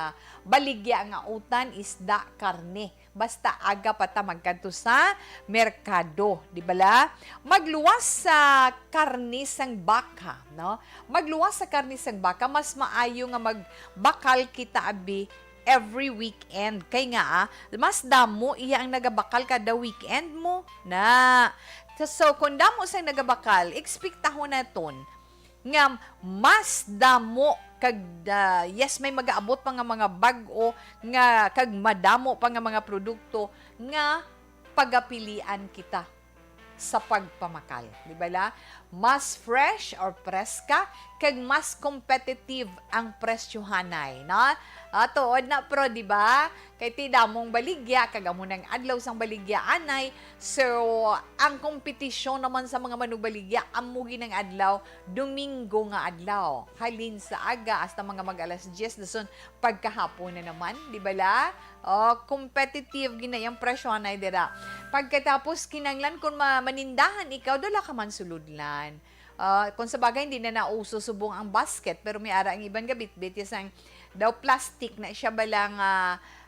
baligya nga utan, isda, karne. Basta aga pa ta magkadto sa merkado, di bala? Magluwas sa karne sang baka, no? Magluwas sa karne sang baka, mas maayo nga magbakal kita, abi, every weekend. Kay nga, ah, mas damo iya ang nagabakal kada weekend mo na. So, so, kung damo sang nagabakal, ekspektahon naton nga mas damo kag, ah, yes, may magaabot pa nga mga bag-o nga kag madamo pa nga mga produkto nga pagapilian kita sa pagpamakal, di bala? Mas fresh or preska kag mas competitive ang presyohanay, no? Ah, tuod na, pro, di ba? Kay ti damong baligya, kag amo nang adlaw sang baligya anay. So, ang kompetisyon naman sa mga manugbaligya, amo gid ang adlaw, Domingo nga adlaw. Halin sa aga hasta mga mag alas diyes, dason pagkahapon na naman, di bala? Oh, competitive gid na yang presyohanay dira. Pagkatapos, kinanglan kung ma-, manindahan ikaw, dala ka man sulodlan. Ah, kung sa bagay, hindi na nauso subong ang basket, pero may ara ang iban nga bitbit, yes, ang daw plastic na siya bala nga,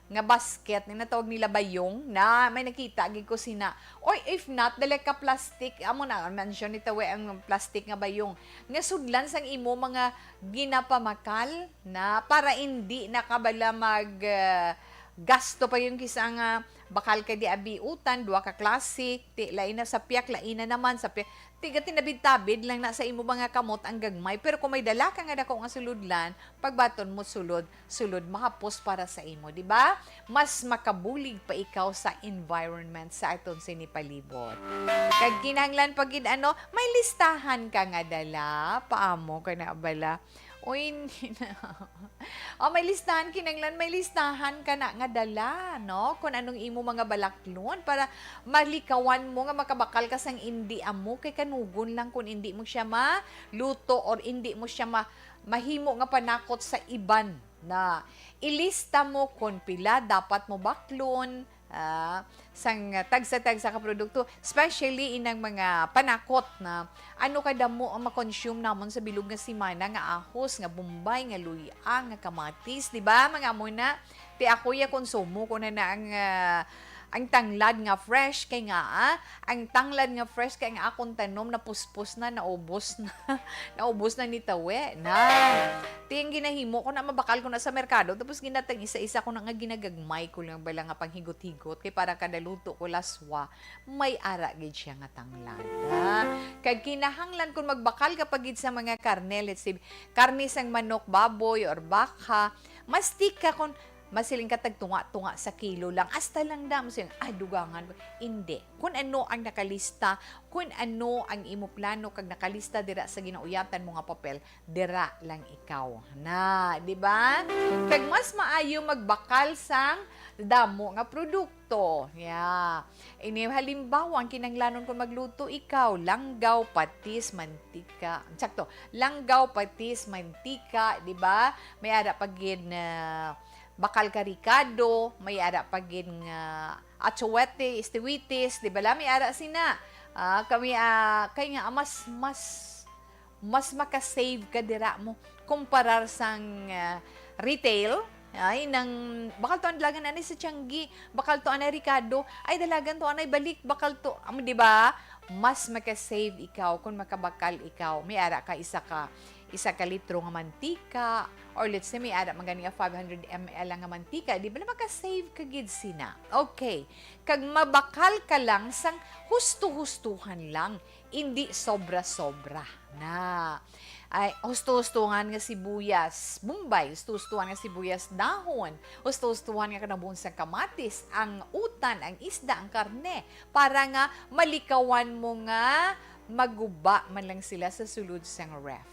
nga basket, nga natawag nila bayong, na may nakita gid ko sina. Or if not, dali ka plastic, amo na, mention ni Tawe ang plastic nga bayong. Nga sudlan sang imo mga ginapamakal na para hindi na ka bala mag, ah, gasto pa yung kisa nga bakal ka di abiutan, dua ka klase, ti, lain na sa piyak, lain na naman sa piyak. Tiga tinabid-tabid lang na sa imo mga kamot ang gagmay. Pero kung may dala ka nga dako nga sulodlan, pagbaton mo sulod, sulod mahapos para sa imo, di ba? Mas makabulig pa ikaw sa environment sa aton sini palibot. Kag kinahanglan pa gid, ano, may listahan ka nga dala, paamo ka na bala. Uy, hindi na. Oh, may listahan, kinahanglan may listahan ka na nga dala, no? Kung anong imo mga balaklon para malikawan mo nga makabakal ka sang indi amo, kay kanugon lang kung indi mo siya maluto or indi mo siya ma-, mahimo nga panakot sa iban. Na ilista mo kung pila dapat mo baklon, ah, sang tagsa-tagsa ka produkto, especially inang mga panakot na ano kadamo ang ma-consume namon sa bilog nga semana, nga ahos, nga bombay, nga luy-a, nga kamatis, di ba? Mga amo na, ti ako ya konsumo ko na na ang, ah, ang tanglad nga fresh, kay nga, ah, ang tanglad nga fresh kay ang akon tanom napuspos na, naubos na, naubos na ni Tawe na. Ti ang ginahimo ko na, mabakal ko na sa merkado, tapos ginatang isa-isa ko na nga ginagagmay ko lang bala nga panghigot-higot, kay para kada luto ko laswa, may ara gid siya nga tanglad, ha? Kag kinahanglan kung magbakal ka pa gid sa mga karne, let's say, karne sang manok, baboy, or baka, mas tika kung masiling ka tag tunga-tunga sa kilo lang. Hasta lang da, masiling, "Ay, dugangan ko." Hindi. Kung ano ang nakalista, kung ano ang imo plano kag nakalista dira sa ginauyatan mo nga papel, dira lang ikaw na, di ba? Kag mas maayo magbakal sang damo nga produkto. Yeah. Ini halimbawa, ang kinahanglanon kung magluto ikaw, langgaw, patis, mantika. Sakto, langgaw, patis, mantika, di ba? May ara pa gid na bakal karikado, may ara pa gid nga atsuwete, istiwitis, di bala? May ara sina. Ah, kami, ah, kay nga, ah, mas, mas, mas maka-save ka dira mo kumparar sang, ah, retail. Ay, nang, bakal to ang dalagan anay sa Tiangge, bakal to anay Ricardo, ay, dalagan to anay balik, bakal to, amo, di ba? Mas maka-save ikaw kung makabakal ikaw. May ara ka isa ka isa ka litro nga mantika, or let's say, may ara man gani nga five hundred M L lang nga mantika, di ba na maka-save ka gid sina? Okay. Kag mabakal ka lang sang husto-hustuhan lang, indi sobra-sobra na. Ay, husto-hustuhan nga sibuyas, Bombay, husto-hustuhan nga sibuyas dahon, husto-hustuhan nga kanabuhon sang kamatis, ang utan, ang isda, ang karne, para nga malikawan mo nga maguba man lang sila sa sulod sang ref.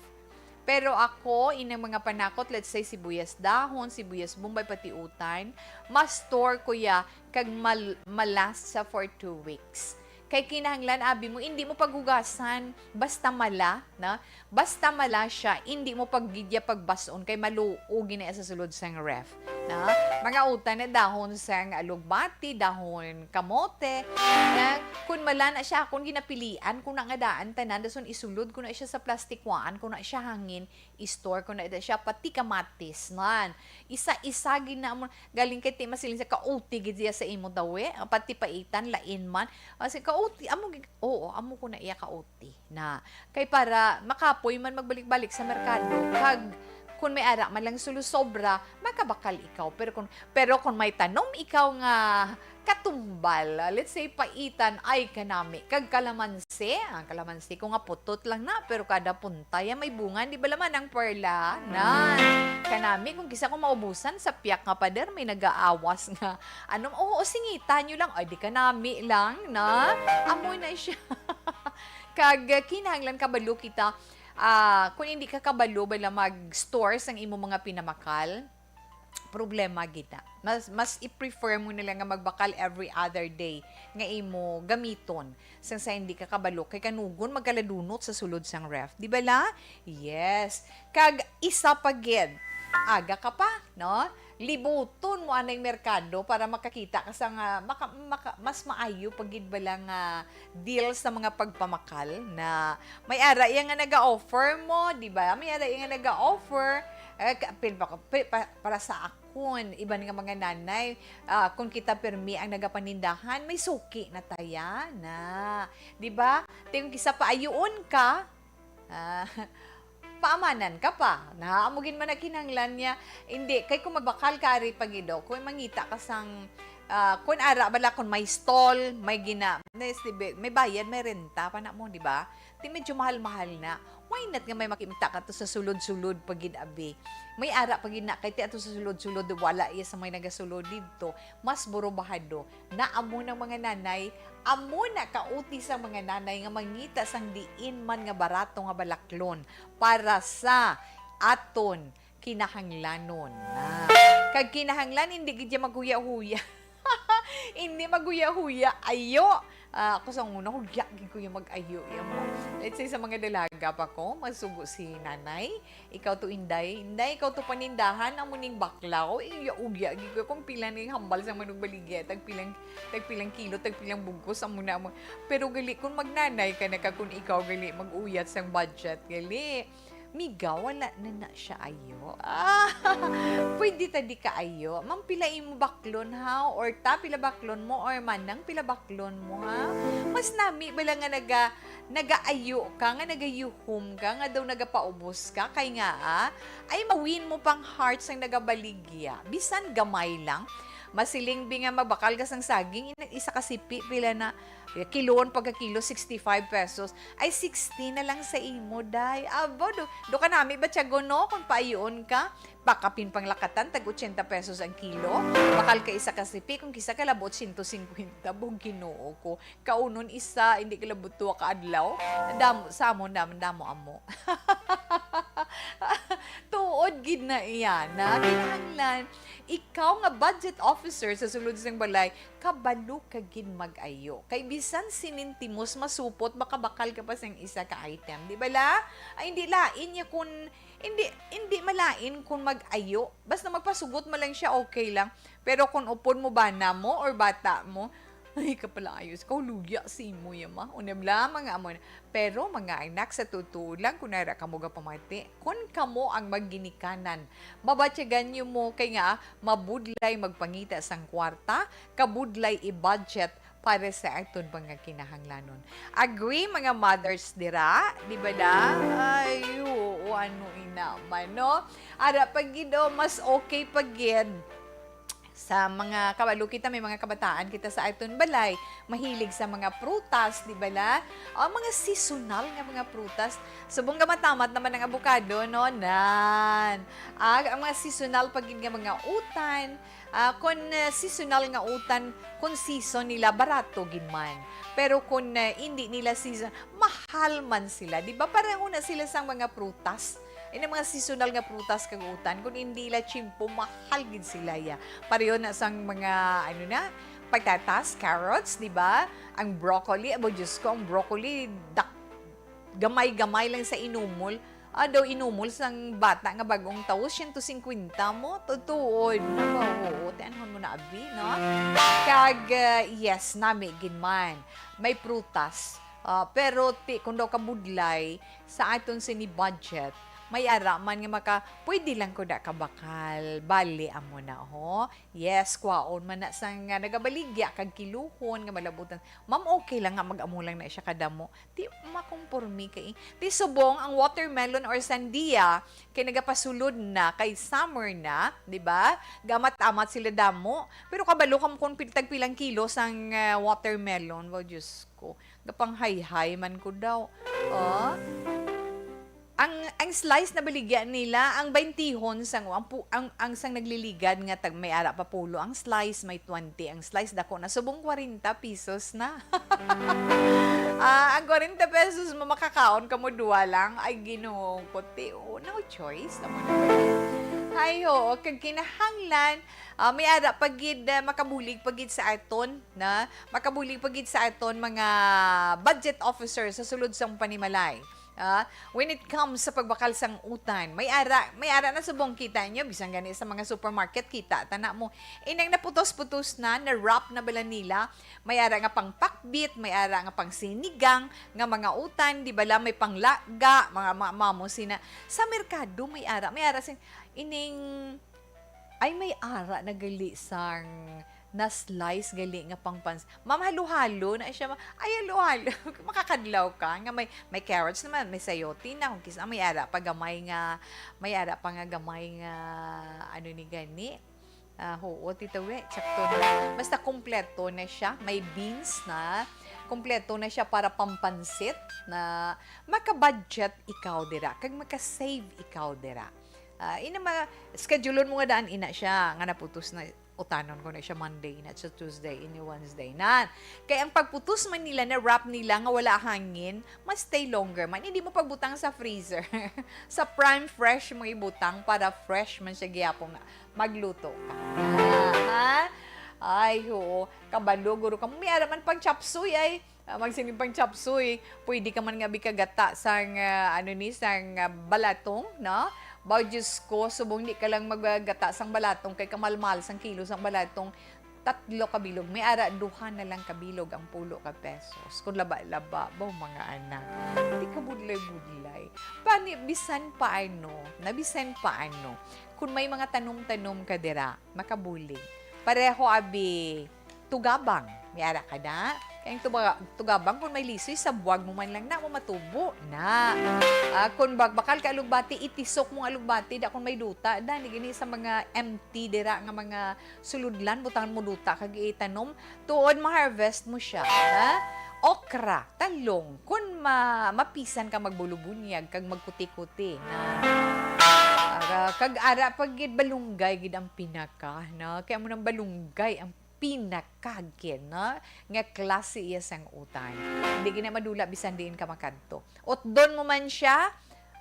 Pero ako, inang mga panakot, let's say, sibuyas dahon, sibuyas bombay, pati utan, ma-store ko ya kag mal-, ma-last sa for two weeks. Kay kinahanglan, abi mo, hindi mo paghugasan, basta mala, na? Basta mala siya, hindi mo paggidya pagbas-on, kay maluo gina sa sulod sang ref, na? Mga utan na dahon sang alugbati, dahon kamote, na? Kun mala na siya, akon ginapilian ko na nga daan tanan, dason isulod ko na siya sa plastikwaan, ko na siya hangin, i-store ko na ito siya, pati kamatis, nan. Isa-isa gid na mo, galing kay ti masiling sa kauti gid siya sa imo daw, eh. Pati paitan, lain man. Kasi kauti, amo gid, oo, amo ko na iya kauti na. Kay para makapoy man magbalik-balik sa merkado, kag kun may ara man lang sulo sobra, makabakal ikaw. Pero kun, pero kun may tanom ikaw nga katumbal, let's say, paitan, ay, kanami, kag kalamansi, ang kalamansi ko nga putot lang na, pero kada punta ya may bunga, di ba, laman ang perla? Nan, kanami, kung kisa ko maubusan sa piyak nga pader, may nagaawas nga, ano, oo, singitan nyo lang, ay, di kanami lang, na, amo na siya. Kag, kinahanglan kabalo kita, ah, kung hindi ka kabalo, bala mag-store sang imo mga pinamakal, problema gid na. Mas, mas i-prefer mo na lang nga magbakal every other day nga imo gamiton, sang sa hindi ka kabalo, kay kanugon magkaladunot sa sulod sang ref. Di ba la? Yes. Kag isa pa gid, aga ka pa, no? Libuton mo anay merkado para makakita ka sa nga, maka-, maka-, mas maayo pa gid bala nga deal sa mga pagpamakal na may ara iya nga naga-offer mo, di ba? May ara iya nga naga-offer. Eh, ka-, pil-, pa-, pi-, pa-, para sa akon, iban nga mga nanay, ah, kung kita pirmi ang nagapanindahan, may suki na taya na. Di ba? Ting kisa pa ayuon ka, ah, paamanan ka pa. Na, amo gid man ang kinahanglan niya. Hindi, kay kung magbakal ka, ari pa gid, oh, kung mangita ka sang, ah, kung ara bala, kung may stall, may gina-, may bayad, may renta pa na mo, di ba? Ti medyo mahal-mahal na. Why not nga may makita ka to sa sulod-sulod pa gid, abi? May ara pa gid na, kay ti ato sa sulod-sulod, wala iya sa may nagasulod didto. Mas burubahado. Na amo nang mga nanay, amo na kauti sa mga nanay nga mangita sang diin man nga barato nga balaklon para sa aton kinahanglanon. Na. Kag kinahanglan, hindi gid siya maghuya-huya. Hindi maghuya-huya. Ayo. Ah, ako sa una, huya gid ko yung mag-ayo. Yan mo. Let's say, sa mga dalaga pa ko, masugo si nanay, ikaw to, inday. Inday, ikaw to panindahan, amo ning baklaw. Iya, ugya gid ko kung pila ning hambal sa manugbaligya. Tagpilang, tagpilang kilo, tagpilang bugkos, amo na mo. Pero gali, kung magnanay ka na ka, kung ikaw gali, mag-uyat sang budget, gali. Miga, wala na na siya ayo. Ah, pwede ta di ka ayo. Ma'am, pila imo baklon, ha? Or ta, pila baklon mo? Or manang, pila baklon mo, ha? Mas nami bala nga naga-, nagaayo ka, nga nagayuhom ka, nga daw nagapaubos ka. Kay nga, ah, ay mawin mo pang hearts ang nagabaligya. Bisan gamay lang. Masiling bi nga mabakal ka sang saging, ina-, isa ka sipi, pila na, kiloon pagka kilo, sixty-five pesos. Ay, sixty na lang sa imo, day. Abo, do, do ka nami ba, tiyago, no? Kung paayoon ka, pakapin panglakatan, tag ochenta pesos ang kilo. Bakal ka isa ka sipi, kung kisa ka labo, siyento singkwenta. Bog, Ginoo ko. Kaunon isa, hindi ka labo, tuwa ka adlaw. Damo, sa amo, damo, damo, amo. Tuod gid na iya, na kinahanglan. Ikaw nga budget officer sa sulod sang balay, kabalo ka gid mag-ayo. Kay bisan sinintimos masupot, makabakal ka pa sang isa ka item. Di ba la? Ay, hindi lain niya kun, hindi, hindi malain kun mag-ayo. Basta magpasugot mo lang siya, okay lang. Pero kun upod mo, bana mo or bata mo, ay, kapalaayos ka, luya si imo ya, ma. Una bala, mga amo na. Pero, mga anak, sa totoo lang, kun ara kamo gapamati, kun kamo ang magginikanan, mabatyagan niyo mo kay nga mabudlay magpangita sang kwarta, kabudlay i-budget para sa aton mga kinahanglanon. Agree, mga mothers dira? Di ba na? Ay, oo, ano ina man, no? Ara pa gid, oh, mas okay pa gid Sa mga kabalo kita, may mga kabataan kita sa aton balay, mahilig sa mga prutas, di bala? O, mga seasonal nga mga prutas. Subong gamatamat naman ang abukado, no? Nan. Ah, ang mga seasonal pa gid nga mga utan, ah, kun, ah, seasonal nga utan, kun season nila, barato gid man. Pero kun, ah, indi nila season, mahal man sila, di ba? Pareho na sila sang mga prutas. Ini mga seasonal nga prutas kag utan, kun indi la tiyempo, mahal gid sila, ya. Pareho na sang mga, ano na, patatas, carrots, di ba? Ang broccoli, abo, Diyos ko, ang broccoli, dak-, gamay-gamay lang sa inumol. Ah, daw inumol sang bata nga bagong tawo, siyento singkwenta mo. Tutuod. Nako, oo, tianhon mo na, abi, no? Kag, ah, yes, nami gid man. May prutas. Ah, pero ti, kung daw kabudlay, sa aton sini budget, may ara man nga maka, pwede lang ko na kabakal. Bali, amo na, ho. Yes, kwaon man na sang, ah, nagabaligya kag kiluhon nga malabutan. Ma'am, okay lang nga mag-amo lang na siya kadamo. Di makomporme kay, di subong ang watermelon or sandia kay nagapasulod na kay summer na, di ba? Gamat-amat sila damo. Pero kabalo ka mo kung pil-, tagpilang kilo sang, ah, watermelon. Wow, Diyos ko. Gapanghayhay man ko daw. Oh. Ang, ang slice na baligya nila, ang baintihon sang, ang, pu-, ang, ang sang nagliligad nga tag may ara pa pulo, ang slice may twenty, ang slice dako na, subong kwarenta pesos na. Ah, ang kwarenta pesos mo, makakaon ka mo duwa lang. Ay, Ginoo ko, ti, oh, no choice. Amo na ba yun? Ay, oo, kag kinahanglan, ah, may ara pa gid, ah, makabulig pa gid sa aton, na makabulig pa gid sa aton mga budget officer sa sulod sang panimalay. Ah, when it comes sa pagbakal sang utan, may ara, may ara na subong kita nyo, bisan gani sa mga supermarket, kita, tana mo, inang naputos-putos na, na-wrap na bala nila, may ara nga pang pakbit, may ara nga pang sinigang, nga mga utan, di bala may panglaga, mga ma-, mamo sina. Sa merkado, may ara, may ara sin, ining, ay, may ara na gali sang na-slice gali nga pang pans-, ma'am, halo-halo na siya, ma-, ay, halo-halo. Makakadlaw ka nga may, may carrots naman, may sayote na, kung kisa may ara pa gamay nga, may ara pa nga gamay nga, ano ni gani? Ah, oo, Tita We, sakto na. Basta kompleto na siya, may beans na, kompleto na siya para pampansit na maka-budget ikaw dira, kag maka-save ikaw dira. Ah, ina ma-, schedule-on mo nga daan, ina siya, nga naputos na, utanon ko na siya Monday, na sa Tuesday, ini Wednesday. Nan, kay ang pagputos man nila na wrap nila nga wala hangin, mas stay longer man. Hindi mo pagbutang sa freezer. Sa prime fresh mo ibutang para fresh man siya gihapon nga magluto ka. Ah, ha? Ay, oo. Kabalo, guro ka. May ara man pang chapsuy ay. Ah, magsiling pang chapsuy, pwede ka man nga bikagata sang, ah, ano ni, sang, ah, balatong, no? Baw, Diyos ko, subong di ka lang maggata sang balatong kay kamalmal sang kilo sang balatong, tatlo ka bilog. May ara, duha na lang ka bilog ang pulo ka pesos. Kung laba-laba, baw, mga anak, di ka budlay-budlay. Pani, bisan pa ano, na bisan pa ano, kung may mga tanom-tanom ka dira, makabulig. Pareho, abi, tugabang. May ara ka na? Kay ang tuba-, tugabang, kung may lisoy, sa buwag mo man lang na, mo matubo na. Ah, kung bagbakal ka alugbati, itisok mo ang alugbati, da kung may duta, da, ni gini sa mga empty dira nga mga suludlan, butangan mo duta, kag itanom, tuod ma-harvest mo siya, ha? Okra, talong, kung ma-, mapisan ka magbulubunyag, kag magkuti-kuti, na, ah, kag ara pag gid balunggay gid ang pinaka, no? Kaya mo nang balunggay ang pinakagin, no? Nga klase iya sang utan. Hindi gina madula bisan diin ka makadto. Utdon mo man siya,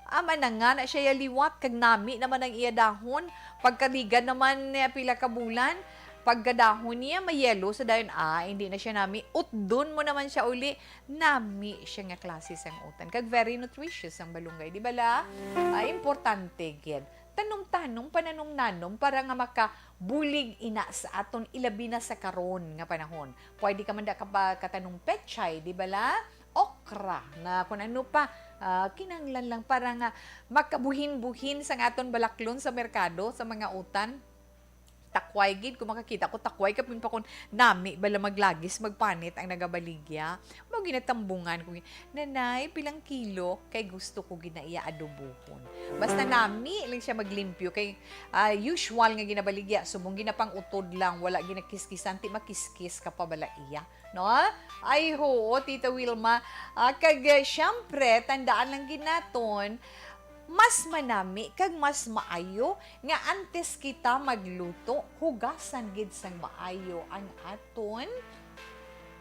ama na nga na siya ya liwat, kag nami naman ang iya dahon. Pagkaligan naman niya pila ka bulan, pagkadahon niya, mayelo sa dayon, ah, hindi na siya nami. Utdon mo naman siya uli, nami siya nga klase sang utan. Kag very nutritious ang balunggay, di ba la? Ah, importante gid. Tanom-tanom, pananom-nanom para nga maka bulig ina sa aton, ilabi na sa karon nga panahon. Pwede ka man da ka pa katanom pechay, di ba la? Okra, na kung ano pa, ah, kinahanglan lang para nga makabuhin-buhin sa aton balaklon sa merkado, sa mga utan. Takway gid, kung makakita ko, takway. Kapin pa kung nami bala maglagis, magpanit ang nagabaligya. Mao ginatambungan ko, "Nanay, pilang kilo?" Kay gusto ko ginaiya adobohon. Basta nami lang siya maglimpyo. Kay, ah, usual nga ginabaligya, subong ginapang-utod lang, wala ginakiskisan, ti makiskis ka pa bala iya. No? Ay, hoo, Tita Wilma. Ah, kag, eh, syempre, tandaan lang gid naton, mas manami kag mas maayo nga antes kita magluto, hugasan gid sang maayo ang aton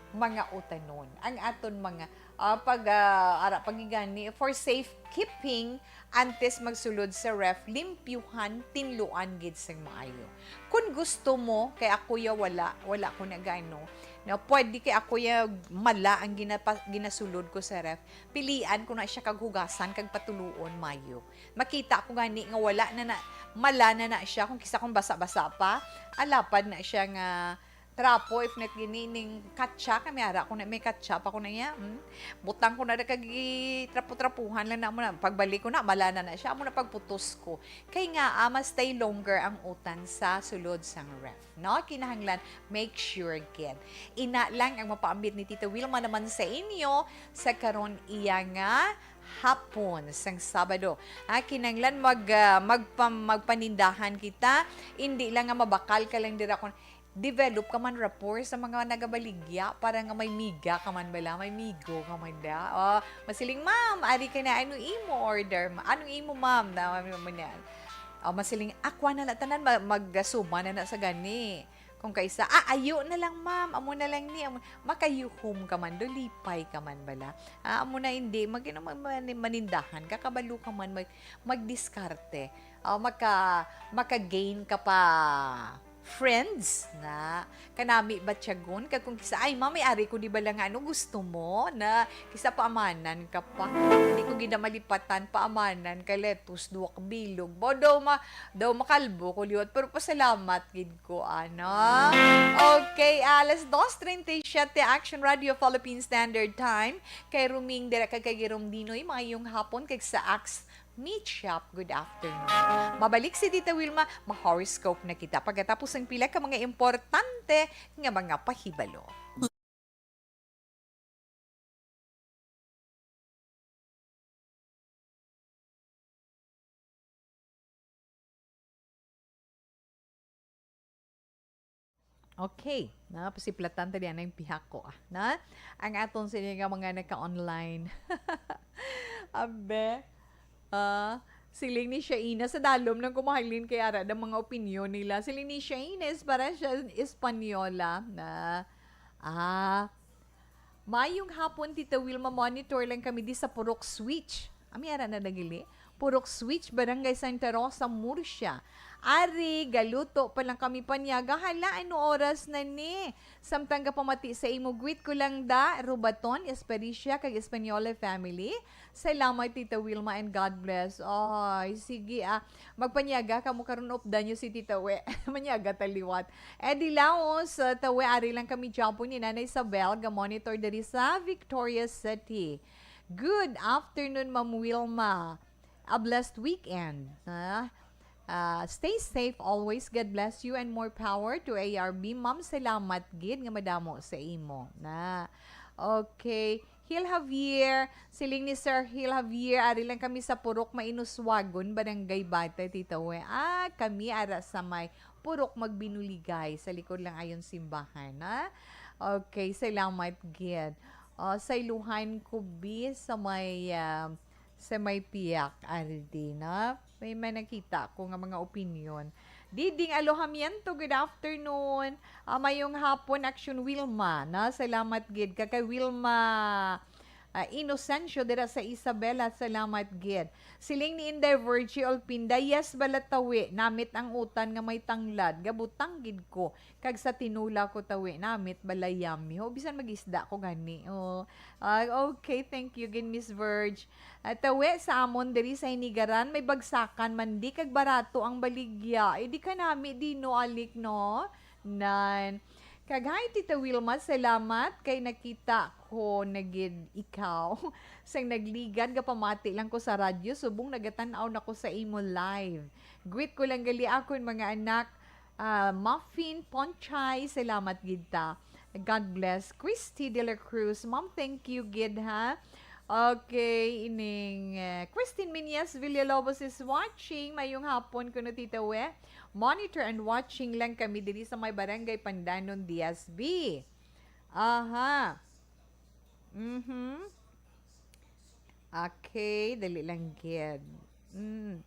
mga utanon, ang aton mga, ah, pag, ah, ara, pagigani, for safekeeping, antes magsulod sa ref, limpyuhan, tinluan gid sang maayo. Kun gusto mo, kay ako ya wala, wala ko nagano, na pwede kay ako ya mala ang ginapa-, ginasulod ko sa ref, pilian ko na siya kag hugasan kag patuluon mayo. Makita ko gani nga wala na na, mala na na siya, kung kisa kung basa-basa pa, alapad na siya nga trapo, if not gini ning katsa, kami ara ko na may katsa pa ko na iya, hmm? Butang ko na da kag i-trapo-trapuhan lang na mo na. Pagbalik ko na, mala na na siya, amo na pagputos ko. Kay nga, ah, ma-stay longer ang utan sa sulod sang ref, no? Kinahanglan, make sure gid. Ina lang ang mapaambit ni Tita Wilma naman sa inyo sa karon iya nga hapon sang Sabado. Ah, kinahanglan mag, ah, magpa-, magpanindahan kita, indi lang nga mabakal ka lang dira kon develop ka man rapport sa mga nagabaligya para nga may miga ka man bala, may migo ka man da. Oh, masiling, "Ma'am, ari ka na, ano imo order? Ma-, anong imo, ma'am?" Na, ano mo na. Oh, masiling, "Akwa na na tanan, ma-, magasuma na na sa gani." Kung kaisa, "Ah, ayo na lang, ma'am. Amo na lang ni." Amo, makayuhom ka man, do lipay ka man bala. Ah, amo na hindi. Mag-, ano, mag-, mani-, manindahan ka, kabalo ka man, mag-, magdiskarte. Ah, maka-, maka-gain ka pa friends na kanami batyagon. Kag kung kisa, "Ay, ma'am, may ari ko di bala nga ano gusto mo?" Na kisa paamanan ka pa. Hindi ko gid na malipatan, paamanan ka, letus, duwak bilog. Bo, daw ma-, daw makalbo ko liwat, pero pasalamat gid ko, ano? Okay, alas dos treinta y siete, Action Radio Philippine Standard Time. Kay Ruming, dira kag kay Jerome Dinoy, maayong hapon, kag sa Axe Meat Shop, good afternoon. Mabalik si Tita Wilma, ma-horoscope na kita pagkatapos ang pila ka mga importante nga mga pahibalo. Okay. Na, pasiplatan ta diyan ang pihak ko, ah. Na, ang aton sini nga mga naka-online. Abe. Ah, siling ni Shaina, sa dalom lang kumahalin kay ara ang mga opinyon nila. Siling ni Shaina, is para siya Espanyola na, ah, Mayong hapon, Tita Wilma. Monitor lang kami di sa Purok Switch. Ami ara na nagili. Purok Switch, Barangay Santa Rosa, Murcia. Ari, galuto pa lang kami panyaga. Hala, ano oras na ni? Samtang gapamati sa imo, greet ko lang da, Rubaton, Espericia, kag Espanyola family. Salamat, Tita Wilma, and God bless. Ay, sige, ah. Magpanyaga kamo karon, updan nyo si Tita We. Manyaga ta liwat. Eddie Laos, uh, Tawe, ari lang kami gihapon ni Nanay Isabel, ga-monitor diri sa Victoria City. Good afternoon, Ma'am Wilma. A blessed weekend. Ah, ah, stay safe always. God bless you and more power to A R B. Ma'am, salamat gid nga madamo sa imo. Na, okay. Hil Javier, siling ni Sir Hil Javier, ari lang kami sa Purok Mainuswagon, Barangay Batay, Tita We. Ah, kami ara sa may Purok Magbinuligay, sa likod lang ayon simbahan, ha? Okay, salamat gid. Oh, sa Iluhan ko bi, sa may, ah, sa may piyak, ari di, na? May, may nakita ko nga mga opinyon. Diding Alojamiento, good afternoon. Ah, mayong hapon, Action Wilma, na? Salamat gid ka kay Wilma, ah, Inocencio dira sa Isabela. Salamat gid. Siling ni Inday Virgie Olpinda, "Yes, bala Tawi, namit ang utan nga may tanglad, gabutang gid ko. Kag sa tinola ko, Tawi, namit bala, yummy." Ho, bisan mag-isda ko gani. Oh. Ah, okay, thank you gid, Miss Virg. Ah, Tawi, sa amon diri sa Hinigaran, may bagsakan man di kag barato ang baligya. Eh, di ka nami dino, alik, no? Nan. Kag hi, Tita Wilma, salamat kay nakita ko na gid ikaw. Sang nagligad, gapamati lang ko sa radyo, subong nagatan-aw na ko sa imo live. Greet ko lang gali akon mga anak, Ah, Muffin Ponchay, salamat gid ta. God bless. Christy de la Cruz, ma'am, thank you gid, ha. Okay, ining, eh, Christine Minyas Villalobos is watching. Mayong hapon kuno, Tita We. Monitor and watching lang kami diri sa may Barangay Pandanon, Diaz B. Aha. Mhm. Okay, dali lang gid. Mm.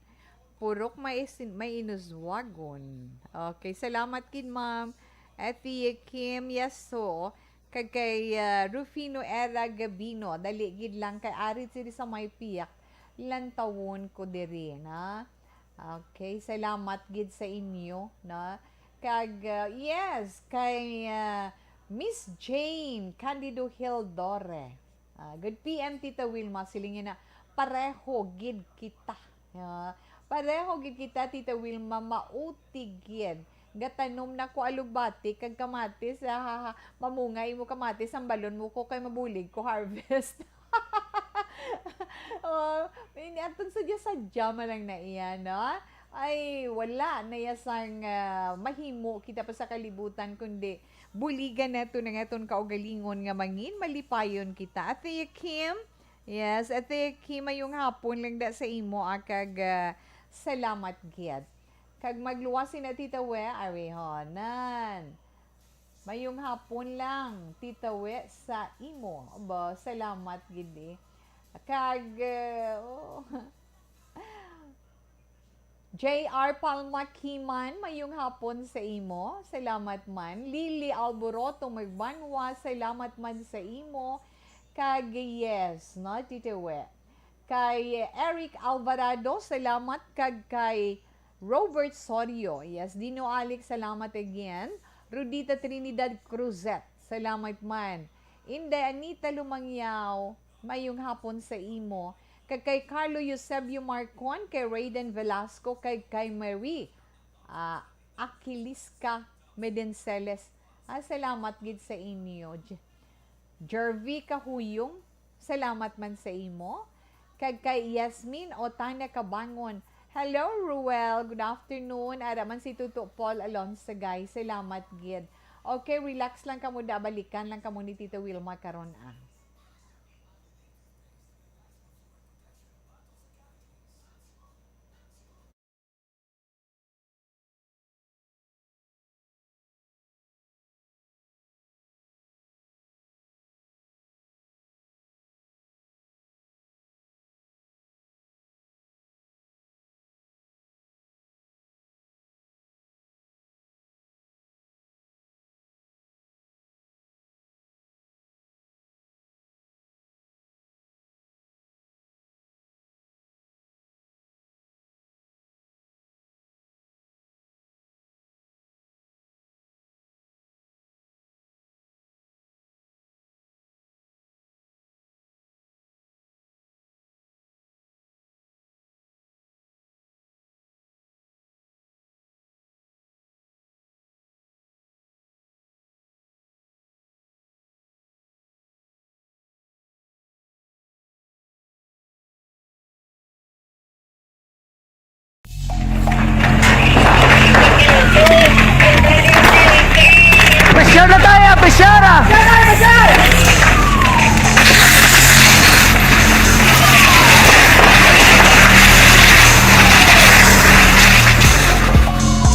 Purok may isin-, may inuswagon. Okay, salamat gid, ma'am. Ate Kim Yaso, kag kay, ah, Rufino Era Gabino, dali gid lang kay ari sila sa may piyak. Lantawon ko diri, na. Okay, salamat gid sa inyo, na. Kag, ah, yes, kay, ah, Miss Jane Candido Hildore. Ah, good P M, Tita Wilma. Siling niya na, "Pareho gid kita." Ah, pareho gid kita, Tita Wilma. Mauti gid. Gatanom na ko alugbati kag kamatis. Ah, ha, ha. Mamunga imo kamatis, sambalon mo ko kay mabulig ko harvest. Oh, ini atong sadya-sadya man lang na iya, no? Ay, wala na iya sang, ah, mahimo kita pa sa kalibutan, kundi buligan nato na nga aton kaugalingon nga mangin malipayon kita. Ate Kim, yes, Ate Kim, mayong hapon lang da sa imo, ah, kag, ah, salamat gid. Kag magluwas na, Tita We, arihonan. Mayong hapon lang, Tita We, sa imo. Aba, salamat gid, eh. Kag, ah, oh. J R Palma Kiman, mayong hapon sa imo. Salamat man. Lily Alboroto Magbanwa, salamat man sa imo. Kag yes, no, Tita We. Kay Eric Alvarado, salamat. Kag kay Robert Sorio, yes, Dino Alex, salamat again. Rudita Trinidad Cruzet, salamat man. Inday Anita Lumangyaw, mayong hapon sa imo. Kag kay Carlo Eusebio Marcon, kay Raiden Velasco, kay, kay Marie, ah, Aquiliska Medenceles. Ah, salamat gid sa inyo. J-, Jervy Kahuyong, salamat man sa imo. Kag kay Yasmin Otana Kabangon, "Hello, Ruel. Good afternoon." Ara man si Tuto Paul Alonsagay. Salamat gid. Okay, relax lang kamo da. Balikan lang kamo ni Tita Wilma karon, ah. Pressure na tayo, pressure ah!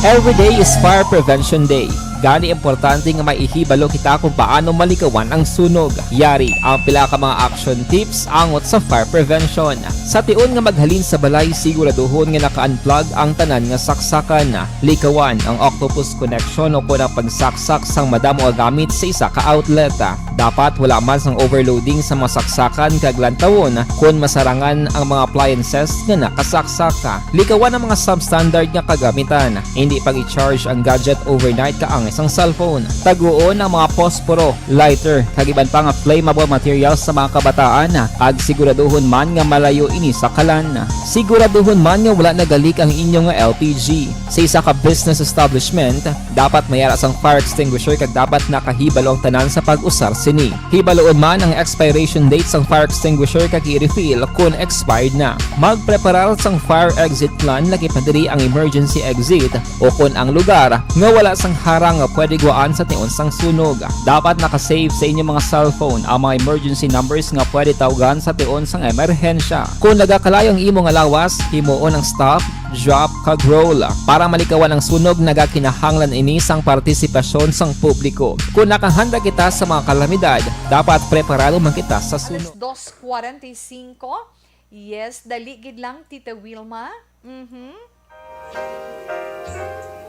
Every day is Fire Prevention Day. Gani, importante nga may ihibalo kita kung paano malikawan ang sunog. Yari ang pila ka mga action tips angot sa fire prevention. Sa tion nga maghalin sa balay, siguraduhon nga naka-unplug ang tanan nga saksakan. Likawan ang octopus connection o kon ang pagsaksak sang madamo nga gamit sa isa ka outlet. Dapat wala man sang overloading sa mga saksakan kag lantawon kon masarangan ang mga appliances nga nakasaksak. Likawan ang mga substandard nga kagamitan. Hindi pag-i-charge ang gadget overnight kaang Isang cellphone. Taguon ang mga posporo, lighter, kag iban pa nga flammable materials sa mga kabataan, kag siguraduhon man nga malayo ini sa kalan. Siguraduhon man nga wala nagalik ang inyo nga L P G. Sa isa ka business establishment, dapat may ara sang fire extinguisher kag dapat nakahibalo ang tanan sa pag-usar sini. Hibaluon man ang expiration date sang fire extinguisher kag i-refill kon expired na. Magpreparar sang fire exit plan, lakip na diri ang emergency exit, o kon ang lugar nga wala sang harang nga pwede guwaan sa tion sang sunog. Dapat naka-save sa inyong mga cellphone ang mga emergency numbers nga pwede tawgan sa tion sang emerhensya. Kung nagakalayo ang imo nga lawas, himuon ang stop, drop, kag roll. Para malikawan ang sunog, nagakinahanglan ini sang partisipasyon sang publiko. Kung nakahanda kita sa mga kalamidad, dapat preparado man kita sa Alas sunog. Dos cuarenta y cinco. Yes, dali gid lang, Tita Wilma. Mhm.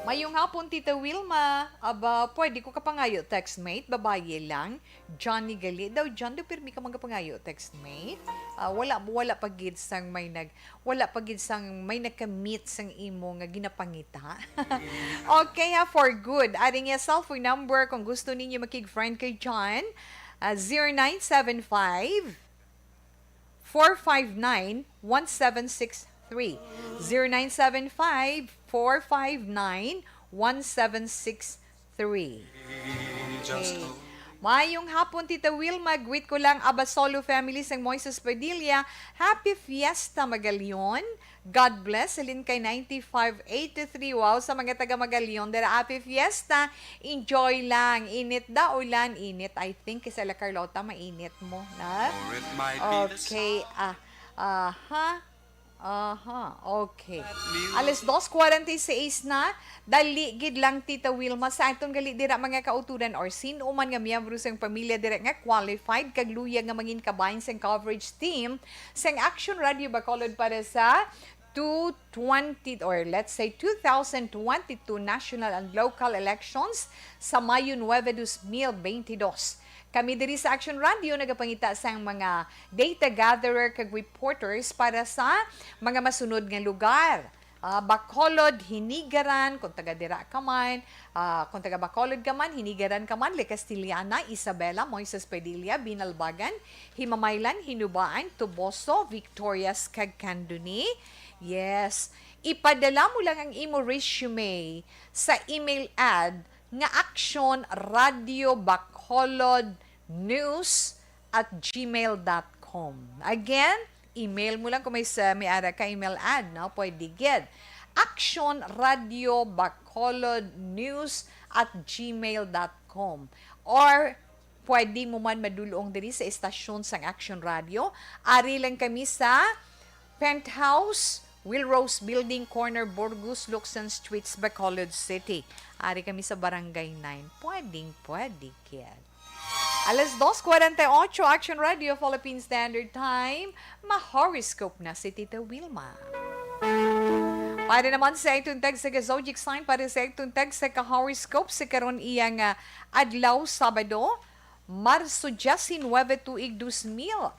Mayong hapon, Tita Wilma. Aba, pwede ko kapangayo, textmate? Babayi lang. Johnny gali daw. John, do pirmi ka magapangayo, textmate? Ah, wala, wala pa gid sang may nag, wala pa gid sang may nagka-meet sang imo nga ginapangita. Okay ha, for good. Aring iya cellphone number kung gusto ninyo makig-friend kay John, ah, zero nine seven five, four five nine, one seven six three. Zero nine seven five, four five nine, one seven six three. Okay. Maayong hapon, Tita Wilma. Greet ko lang Abasolo family sang Moises Padilla. Happy Fiesta, Magalion. God bless. Halin kay ninety-five eighty-three. Wow, sa mga taga Magalion, dira, happy Fiesta. Enjoy lang. Init da, ulan, init. I think, kay sa La Carlota, mainit mo, na? Okay, ah, aha. Aha, okay. Alas dos cuarenta y seis na. Dali gid lang, Tita Wilma. Sa aton gali dira, mga kauturan, or sino man nga miyembro sang pamilya dira nga qualified kag luyag nga mangin kabahin sang coverage team sang Action Radio Bacolod para sa two twenty, or let's say two thousand twenty-two national and local elections sa Mayo nuebe, dos mil beintidos. Kami diri sa Action Radio nagapangita sang mga data gatherer kag reporters para sa mga masunod nga lugar. Ah, Bacolod, Hinigaran, kung taga dira ka man, ah, kung taga Bacolod ka man, Hinigaran ka man, La Castellana, Isabela, Moises Padilla, Binalbagan, Himamaylan, Hinubaan, Toboso, Victorias, kag Candoni. Yes. Ipadala mo lang ang imo resume sa email ad nga Action Radio Bacolod News at gmail dot com. Again, email mo lang kung may sa-, may ara ka email ad, no? Pwede gid. Action Radio Bacolod News at gmail dot com. Or pwede mo man madulong diri sa estasyon sang Action Radio. Ari lang kami sa Penthouse, Will Rose Building, corner Burgos, Luksan Streets, Bacolod City. Ari kami sa Barangay nine. Pwedeng pwede gid. Alas dos cuarenta y ocho, Action Radio Philippine Standard Time. Ma-horoscope na si Tita Wilma. Para naman sa itong tag sa ka-zodiac sign, para sa itong tag sa ka-horoscope sa karon iya nga adlaw, Sabado, Marso diecinuebe, tuig dos mil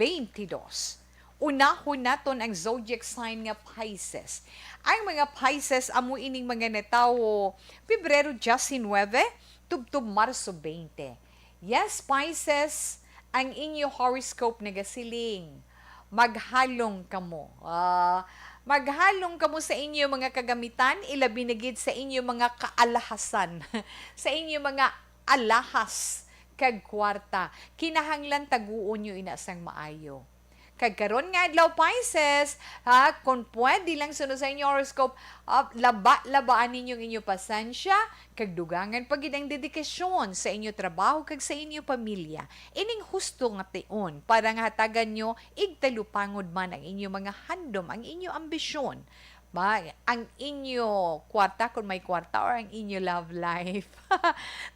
beintidos. Unahon naton ang zodiac sign nga Pisces. Ang mga Pisces amo ining mga natawo Pebrero diecinuebe tubtob Marso twenty. Yes, Pisces, ang inyo horoscope nagasiling, maghalong kamo. Ah, maghalong kamo sa inyo mga kagamitan, ilabi na gid sa inyo mga kaalahasan, sa inyo mga alahas kag kwarta. Kinahanglan taguon nyo ina sang maayo. Kag karon nga adlaw, Pisces, ha, kung pwede lang sunod sa inyo horoscope, ah, laba-labaan ninyo ang inyo pasensya, kag dugangan pa gid ang dedikasyon sa inyo trabaho kag sa inyo pamilya. Ining husto nga tion para nga hatagan nyo igtalupangod man ang inyo mga handom, ang inyo ambisyon. Ba, ang inyo kwarta, kung may kwarta, or ang inyo love life.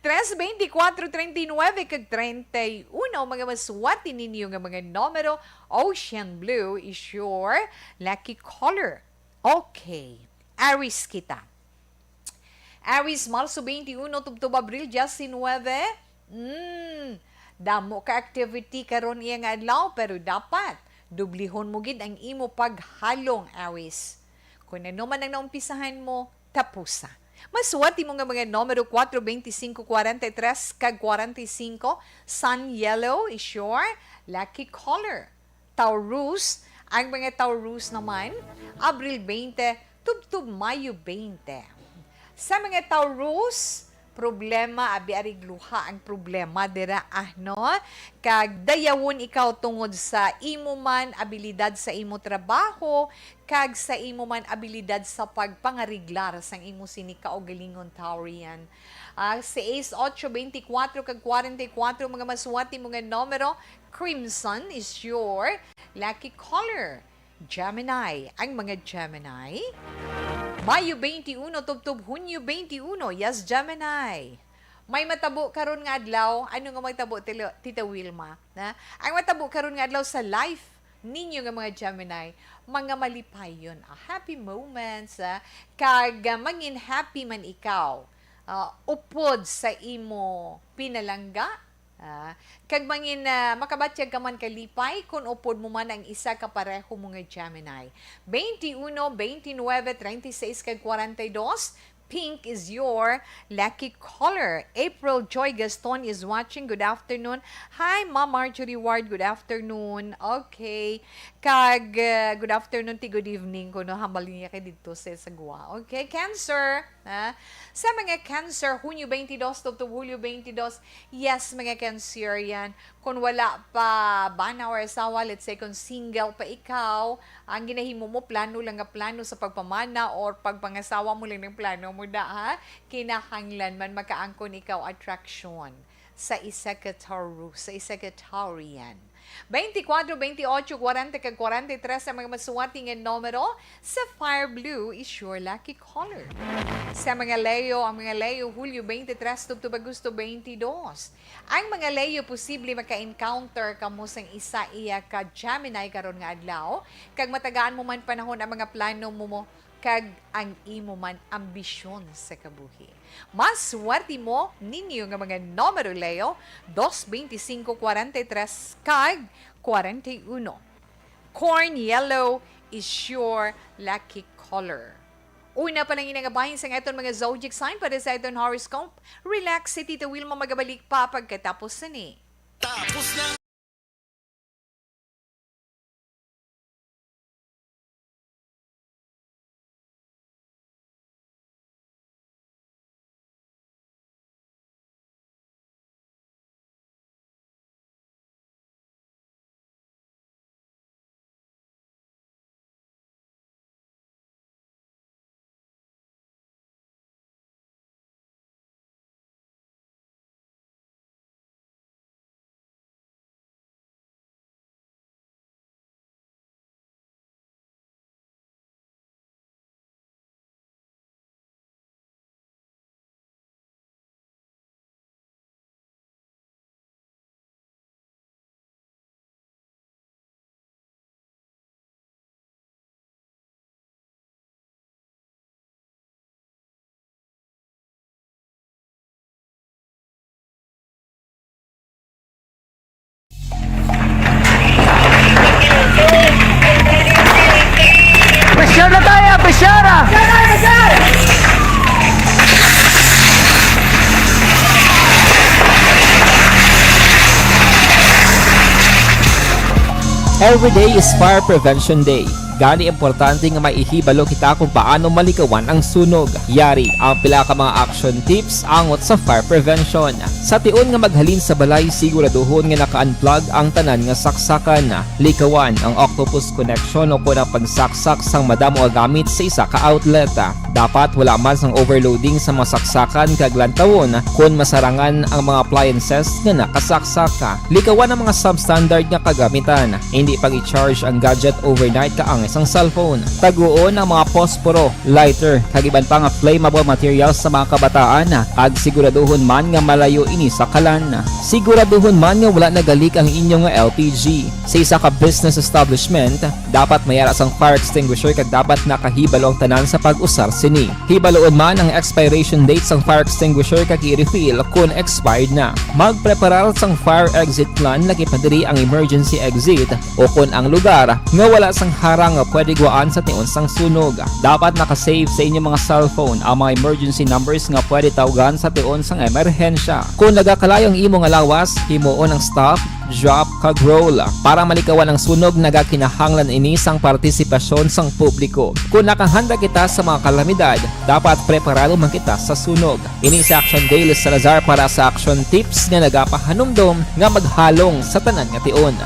Tres, veinticuatro, treinta y nueve, kag treinta y uno, mga maswerte ninyo nga mga numero. Ocean blue is your lucky color. Okay. Aries kita. Aries, Marso twenty-one tubtob Abril diecinuebe. Mm, damo ka activity karon iya nga adlaw, pero dapat dublihon mo gid ang imo paghalong, Aries. Kung ano man ang naumpisahan mo, tapusa. Masuwat imo nga mga numero, kuwatro, bente singko, kwarenta y tres, kag kwarenta y singko. Sun yellow is your lucky color. Taurus, ang mga Taurus naman, Abril bente tubtob Mayo bente. Sa mga Taurus, problema, abi, arig luha ang problema dira, ah, no? Kag dayawon ikaw tungod sa imo man abilidad sa imo trabaho, kag sa imo man abilidad sa pagpangariglar sang imo sini kaugalingon, Taurian. Ah, seis, ocho, bente kuwatro, kag kwarenta y kuwatro, mga masuwat imo nga numero. Crimson is your lucky color. Gemini, ang mga Gemini. Mayo bente uno tubtob Hunyo bente uno, yes, Gemini. May matabo karon nga adlaw. Ano nga matabo, Tilo-, Tita Wilma? Na? Ang matabo karon nga adlaw sa life ninyo nga mga Gemini, mga malipayon, ah, happy moments, ah, kag, ah, mangin happy man ikaw, ah, upod sa imo pinalangga, ah, kag mangin, ah, makabatyag ka man kalipay kon upod mo man ang isa ka pareho mo nga Gemini. Bente uno, bente nuebe, treinta y seis, kag kwarenta y dos, pink is your lucky color. April Joy Gaston is watching. Good afternoon. Hi, Ma'am Marjorie Ward. Good afternoon. Okay. Kag, uh, good afternoon, ti good evening, kuno hambal niya kay didto sa Sagwa. Okay, Cancer. Ha? Sa mga Cancer, Hunyo bente dos tubtob Hulyo bente dos. Yes, mga Cancerian. Kung wala pa bana or asawa, let's say, kung single pa ikaw, ang ginahimo mo, plano lang nga plano sa pagpamana or pagpangasawa mo lang ng plano mo da, ha? Kinahanglan man makaangkon ikaw attraction sa isa ka Taurus, sa isa ka Taurian. Bente kuwatro, bente ocho, kwarenta, kag kwarenta y tres ang mga masuwati nga numero. Sa fire blue is your lucky color. Sa mga Leo, ang mga Leo, Hulyo bente tres tubtob Agosto bente dos. Ang mga Leo, posible maka-encounter kamo sang isa iya ka Gemini karon nga adlaw, kag matagaan mo man panahon ang mga plano mo, mo kag ang imo man ambisyon sa kabuhi. Mas swerte mo ninyo nga mga numero, Leo, dos, bente singko, kwarenta y tres, kag kwarenta y uno. Corn yellow is your lucky color. Una pa lang ina nga bahin sa aton mga zodiac sign para sa aton horoscope. Relax, si Tita Wilma magabalik pa pagkatapos sini. Tapos na. Pressure na tayo, pressure ah! Every day is Fire Prevention Day. Gani, importante nga maihibalo kita kung paano malikawan ang sunog. Yari ang pila ka mga action tips angot sa fire prevention. Sa tion nga maghalin sa balay, siguraduhon nga naka-unplug ang tanan nga saksakan. Likawan ang octopus connection o kon ang pagsaksak sang madamo nga gamit sa isa ka outlet. Dapat wala man sang overloading sa mga saksakan kag lantawon kon masarangan ang mga appliances nga nakasaksak. Likawan ang mga substandard nga kagamitan. Indi pag-i-charge ang gadget overnight kaangay sang cellphone. Taguon ang mga posporo, lighter, kag iban pa nga flammable materials sa mga kabataan, kag siguraduhon man nga malayo ini sa kalan. Siguraduhon man nga wala nagalik ang inyo nga L P G. Sa isa ka business establishment, dapat may ara sang fire extinguisher kag dapat nakahibalo ang tanan sa pag-usar sini. Hibaloon man ang expiration date sang fire extinguisher kag i-refill kon expired na. Magpreparar sang fire exit plan, lakip na diri ang emergency exit o kon ang lugar nga wala sang harang nga pwede guwaan sa tion sang sunog. Dapat naka-save sa inyong mga cellphone ang mga emergency numbers nga pwede tawgan sa tion sang emerhensya. Kung nagakalayo ang imo nga lawas, himuon ang stop, drop, kag roll. Para malikawan ang sunog, nagakinahanglan ini sang partisipasyon sang publiko. Kung nakahanda kita sa mga kalamidad, dapat preparado man kita sa sunog. Ini si Action Dale Salazar para sa Action Tips nga nagapahanumdom nga maghalong sa tanan nga tion.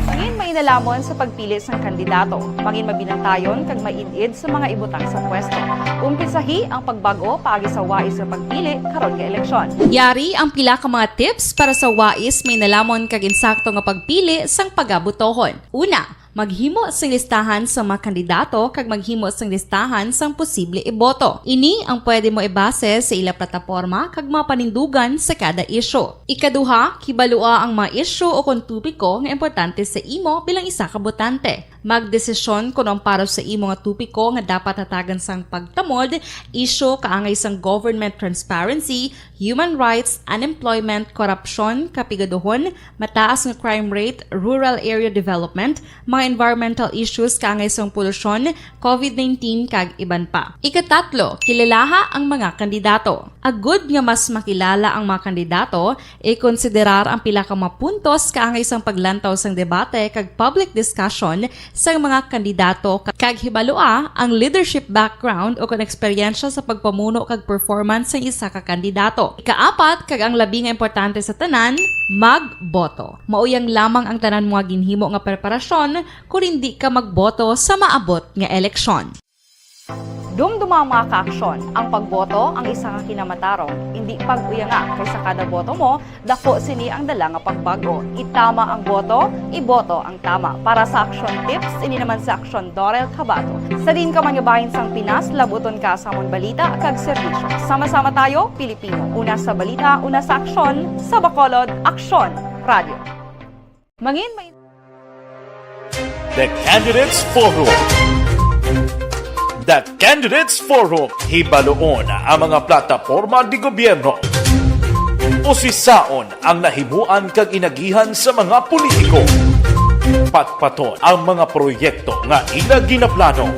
Mangin mainalamon sa pagpili sang kandidato. Mangin mabinantayon kag maid-id sa mga ibutang sa pwesto. Umpisahi ang pagbag-o paagi sa wais nga pagpili karon nga eleksyon. Yari ang pila ka mga tips para sa wais, mainalamon kag insakto nga pagpili sang pagabotohon. Una, maghimo sing listahan sa mga kandidato kag maghimo sing listahan sang posible iboto. Ini ang pwede mo ibase sa ila plataporma kag mga panindugan sa kada isyu. Ikaduha, kibalua ang mga isyu o kon topiko nga importante sa imo bilang isa ka botante. Magdesisyon kon ang para sa imo nga topiko nga dapat hatagan sang pagtamod, isyu kaangay sang government transparency, human rights, unemployment, korupsyon, kapigaduhon, mataas nga crime rate, rural area development, mga environmental issues kaangay sang polusyon, covid nineteen, kag iban pa. Ikatatlo, kilalaha ang mga kandidato. Agud nga mas makilala ang mga kandidato, ikonsiderar ang pila ka mga puntos kaangay sang paglantaw sang debate kag public discussion sang mga kandidato, kag hibalua ang leadership background o kon eksperyensya sa pagpamuno kag performance sang isa ka kandidato. Ikaapat, kag ang labi nga importante sa tanan, magboto. Mauyang lamang ang tanan mo nga ginhimo nga preparasyon kon indi ka magboto sa maabot nga eleksyon. Dumduma ang mga kaaksyon. Ang pagboto ang isa ka kinamatarong. Indi pag-uyanga, kay sa kada boto mo, dako sini ang dala nga pagbago. Itama ang boto, iboto ang tama. Para sa Action Tips, ini naman si Action Dorel Cabato. Sa diin ka man nga bahin sang Pinas, labuton ka sa amon balita kag serbisyo. Sama-sama tayo, Pilipino. Una sa balita, una sa aksyon, sa Bacolod, Aksyon Radio. Mangin may The Candidates Forum. The Candidates Forum, hibaluon ang mga plataporma di gobyerno. Usisaon ang nahimuan kag inagihan sa mga politiko. Patpaton ang mga proyekto nga ila ginaplano.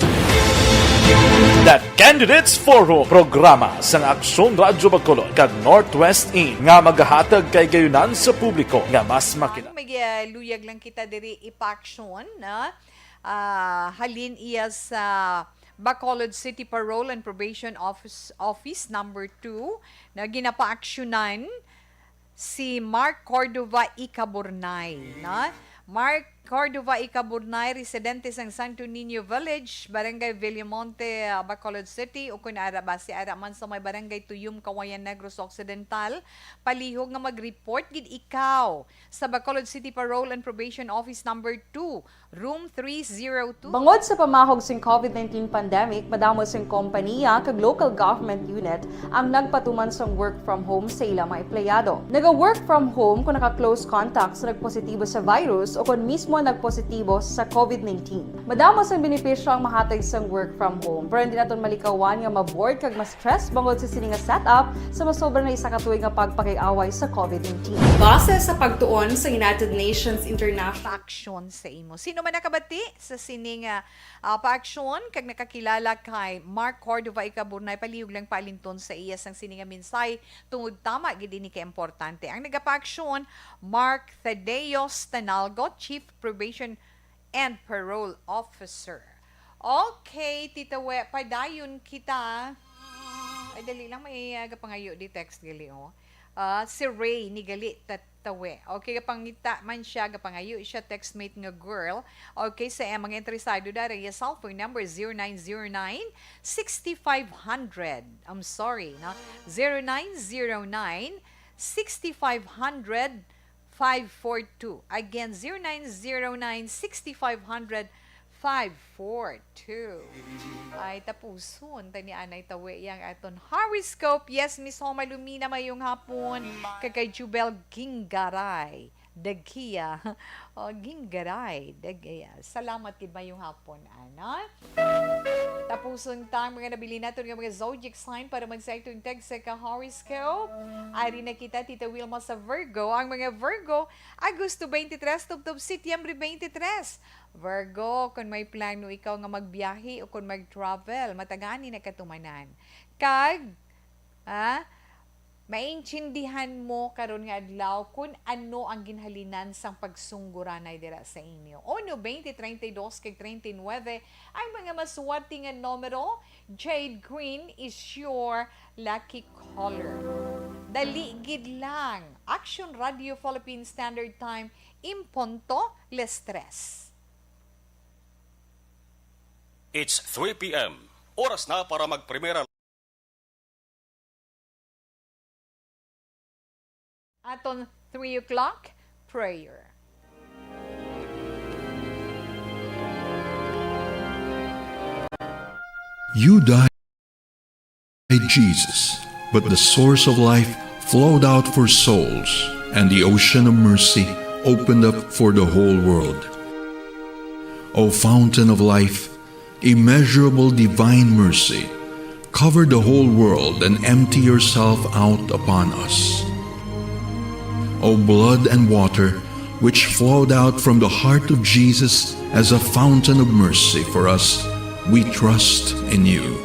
The Candidates Forum, programa sang Aksyon Radyo Bacolod kag Northwest In nga magahatag kay gayunan sa publiko nga mas makita. May, ah, luyag lang kita diri ipa-action, na, ah, halin iya sa Bacolod City Parole and Probation Office, Office Number Two, na ginapaaksyonan si Mark Cordova Icaburnay, na? Mark Cordova Icaburnay, residente sang Santo Niño Village, Barangay Villamonte, ah, Bacolod City, o kun ara ba si ara man sa may Barangay Tuyum, Cauayan, Negros Occidental, palihog nga mag-report gid ikaw sa Bacolod City Parole and Probation Office Number Two, Room three zero two. Bangod sa pamahog sing covid nineteen pandemic, madamo sing kompaniya kag local government unit ang nagpatuman sang work from home sa ila mga empleyado. Naga-work from home kung naka-close contact sa nagpositibo sa virus o kon mismo nagpositibo sa covid nineteen. Madamo sang benepisyo ang mahatag sang work from home, pero hindi naton malikawan nga ma-bored kag ma-stress bangod sa sini nga setup sa masobra na isa ka tuig nga pagpakig-away sa covid nineteen. Base sa pagtuon sa United Nations International Action sa imo. Sino man nakabati sa sini nga, ah, paaksyon kag nakakilala kay Mark Cordova Icaburnay, palihog lang paalinton sa iya sang sini nga mensahe tungod tama gid ini ka importante. Ang nagapaaksyon, Mark Thaddeus Tanalgo, Chief Probation and Parole Officer. Okay, Tita We, padayon kita. Ay, dali lang, may, ah, gapangayo di text gali, oh. Ah, si Ray ni gali, Tita We. Okay, gapangita man siya, gapangayo siya, textmate nga girl. Okay, sa, eh, mga interesado, dara iya cellphone number, zero nine zero nine, six five hundred. I'm sorry, no? Zero nine zero nine, six five hundred, five four two. Again, zero nine zero nine, six five hundred, five four two. Ay, tapuson ta ni anay tawi yang aton horoscope. Yes, Miss Homa Lumina, mayong hapon. Kag kay Jubel Gingaray Dagia. O, Gingaray Dagia. Salamat gid, mayong hapon, ana. Puson ta ang mga nabilin naton nga mga zodiac sign para man sa atong tagsa ka horoscope. Ari na kita, Tita Wilma, sa Virgo. Ang mga Virgo, Agosto twenty-three tubtob Setyembre twenty-three. Virgo, kung may plano ikaw nga magbiyahe o kung mag-travel, matagani na katumanan. Kag, ah, maintindihan mo karon nga adlaw kung ano ang ginhalinan sang pagsunggoranay dira sa inyo. Uno, veinte, treinta y dos kag treinta y nueve ang mga maswerte nga numero. Jade green is your lucky color. Dali gid lang. Action Radio Philippine Standard Time, en punto, las tres. It's three p m. Oras na para magprimera. Aton three o'clock prayer. You died, Jesus, but the source of life flowed out for souls, and the ocean of mercy opened up for the whole world. O fountain of life, immeasurable divine mercy, cover the whole world and empty yourself out upon us. O blood and water, which flowed out from the heart of Jesus as a fountain of mercy for us, we trust in you.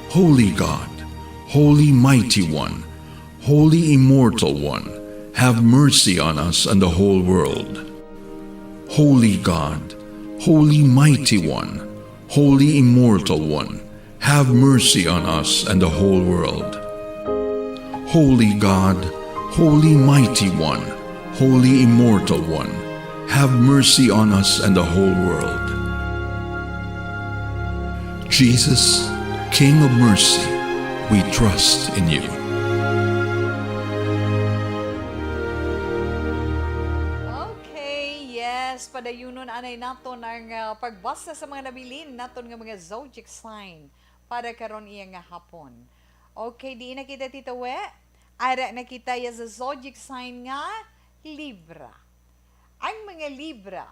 Holy God, Holy Mighty One, Holy Immortal One, have mercy on us and the whole world. Holy God, Holy Mighty One, Holy Immortal One, have mercy on us and the whole world. Holy God, Holy Mighty One, Holy Immortal One, have mercy on us and the whole world. Jesus, King of mercy, we trust in you. Okay, yes, padayunon anay naton ang, ah, pagbasa sa mga nabilin naton nga mga zodiac sign para karon iya nga hapon. Okay, di na kita, Tita We. Ara na kita ya sa zodiac sign nga Libra. Ang mga Libra.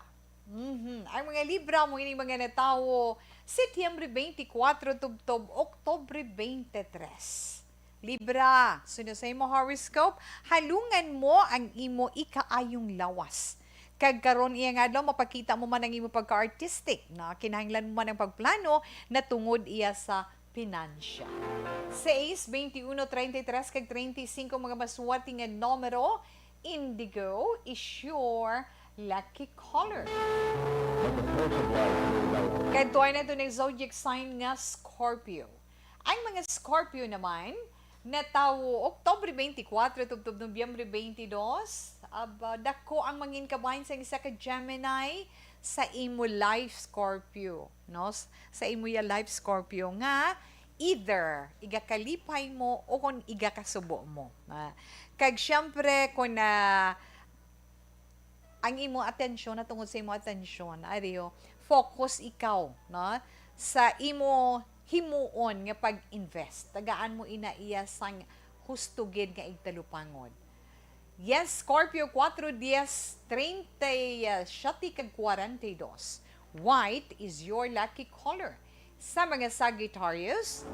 Mhm. Ang mga Libra mo ini mga natawo Setyembre twenty-four tubtob Oktubre twenty-three. Libra, suno sa imo horoscope, halungan mo ang imo ikaayong lawas. Kag karon iya nga adlaw, mapakita mo man ang imo pagka-artistic, na kinahanglan mo man ang pagplano na tungod iya sa pinansya. Sais, veintiuno, treinta y tres, kag treinta y cinco, mga maswerte nga numero. Indigo is your lucky color. Kadtuan nato ng zodiac sign nga Scorpio. Ang mga Scorpio naman, natawo Oktubre twenty-four tubtob Nobyembre twenty-two, aba, dako ang mangin kabahin sang isa ka Gemini sa imo life, Scorpio, no? S-, sa imo ya life, Scorpio, nga either igakalipay mo o kon igakasubo mo. Ah, kag siyempre, kung, ah, ang imo atensyon, na tungod sa imo atensyon, ari, oh, focus ikaw, no, sa imo himuon nga pag-invest. Tagaan mo ina iya sang husto gid nga igtalupangod. Yes, Scorpio, kuwatro, diyes, treinta y siete kag kwarenta y dos. White is your lucky color. Sa mga Sagittarius,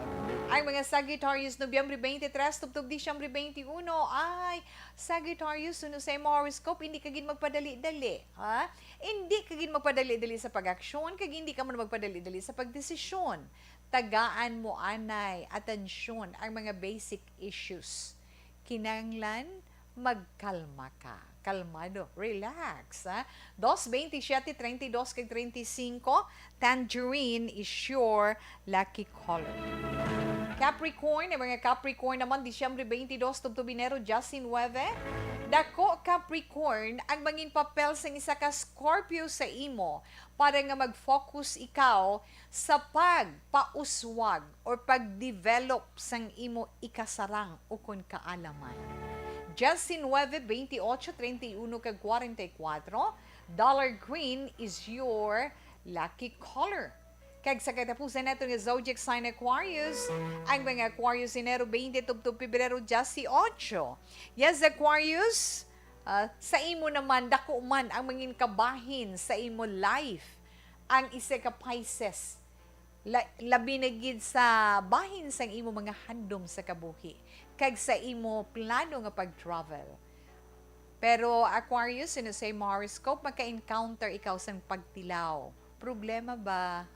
ang mga Sagittarius, Nobyembre twenty-three tubtob Disyembre twenty-one, ay, Sagittarius, suno sa imo horoscope, hindi ka gid magpadali-dali, ha? Hindi ka gid magpadali-dali sa pag-aksyon, kag hindi ka man magpadali-dali sa pagdesisyon. Tagaan mo anay atensyon ang mga basic issues. Kinahanglan magkalma ka. Kalmado, relax, ha? Dos, veintisiete, treinta y dos, kag treinta y cinco, tangerine is your lucky color. Capricorn, ang mga Capricorn naman, Disyembre twenty-two tubtob Enero diecinueve. Dako, Capricorn, ang mangin papel sang isa ka Scorpio sa imo para nga mag-focus ikaw sa pagpauswag or pag-develop sang imo ikasarang ukon kaalaman. Diecinueve, veintiocho, treinta y uno, kag kwarenta y kuwatro, dollar green is your lucky color. Kag sa katapusan nato nga zodiac sign, Aquarius, ang mga Aquarius, Enero twenty tubtob Pebrero dieciocho. Yes, Aquarius, ah, sa imo naman, dako man ang mangin kabahin sa imo life. Ang isa ka Pisces, La-, labi na gid sa bahin sang imo mga handom sa kabuhi kag sa imo plano nga pag-travel. Pero Aquarius, sino sa imo horoscope, maka-encounter ikaw sang pagtilaw. Problema ba?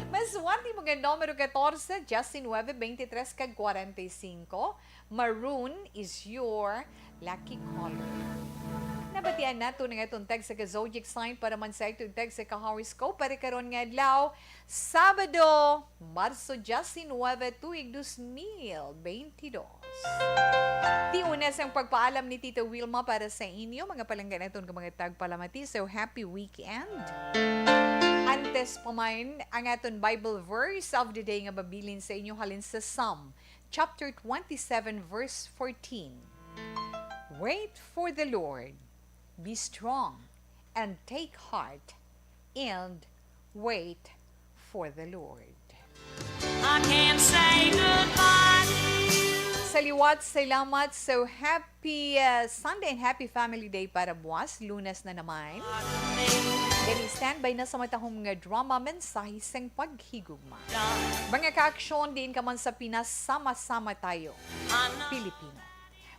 Maswerte mo nga numero katorse, diecinuebe, veintitrés, kag kwarenta y cinco. Maroon is your lucky color. Nabatian nato na nga itong tag sa ka-zodiac sign para man sa itong tag sa ka-horoscope para karon nga adlaw, Sabado, Marso diecinuebe, tuig dos mil veintidós. Ti una sang pagpaalam ni Tita Wilma para sa inyo, mga palangga naton nga mga tagpalamati. So, happy weekend. Antes pa man, ang aton Bible verse of the day nga mabilin sa inyo halin sa Psalm chapter twenty-seven, verse fourteen. Wait for the Lord, be strong, and take heart, and wait for the Lord. I can't say goodbye to you. Sa liwat, salamat. So, happy, uh, Sunday and happy Family Day para buwas. Lunes na naman. Then, standby na sa matahom nga drama, mensahe sang paghigugma. Mga kaaksyon, diin ka man sa Pinas, sama-sama tayo. Pilipino.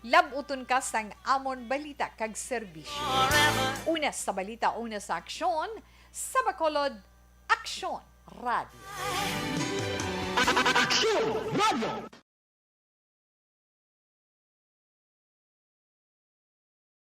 Labuton ka sang amon balita kag serbisyo. Una sa balita, una sa aksyon, sa Bacolod, Aksyon Radio. Aksyon Radio!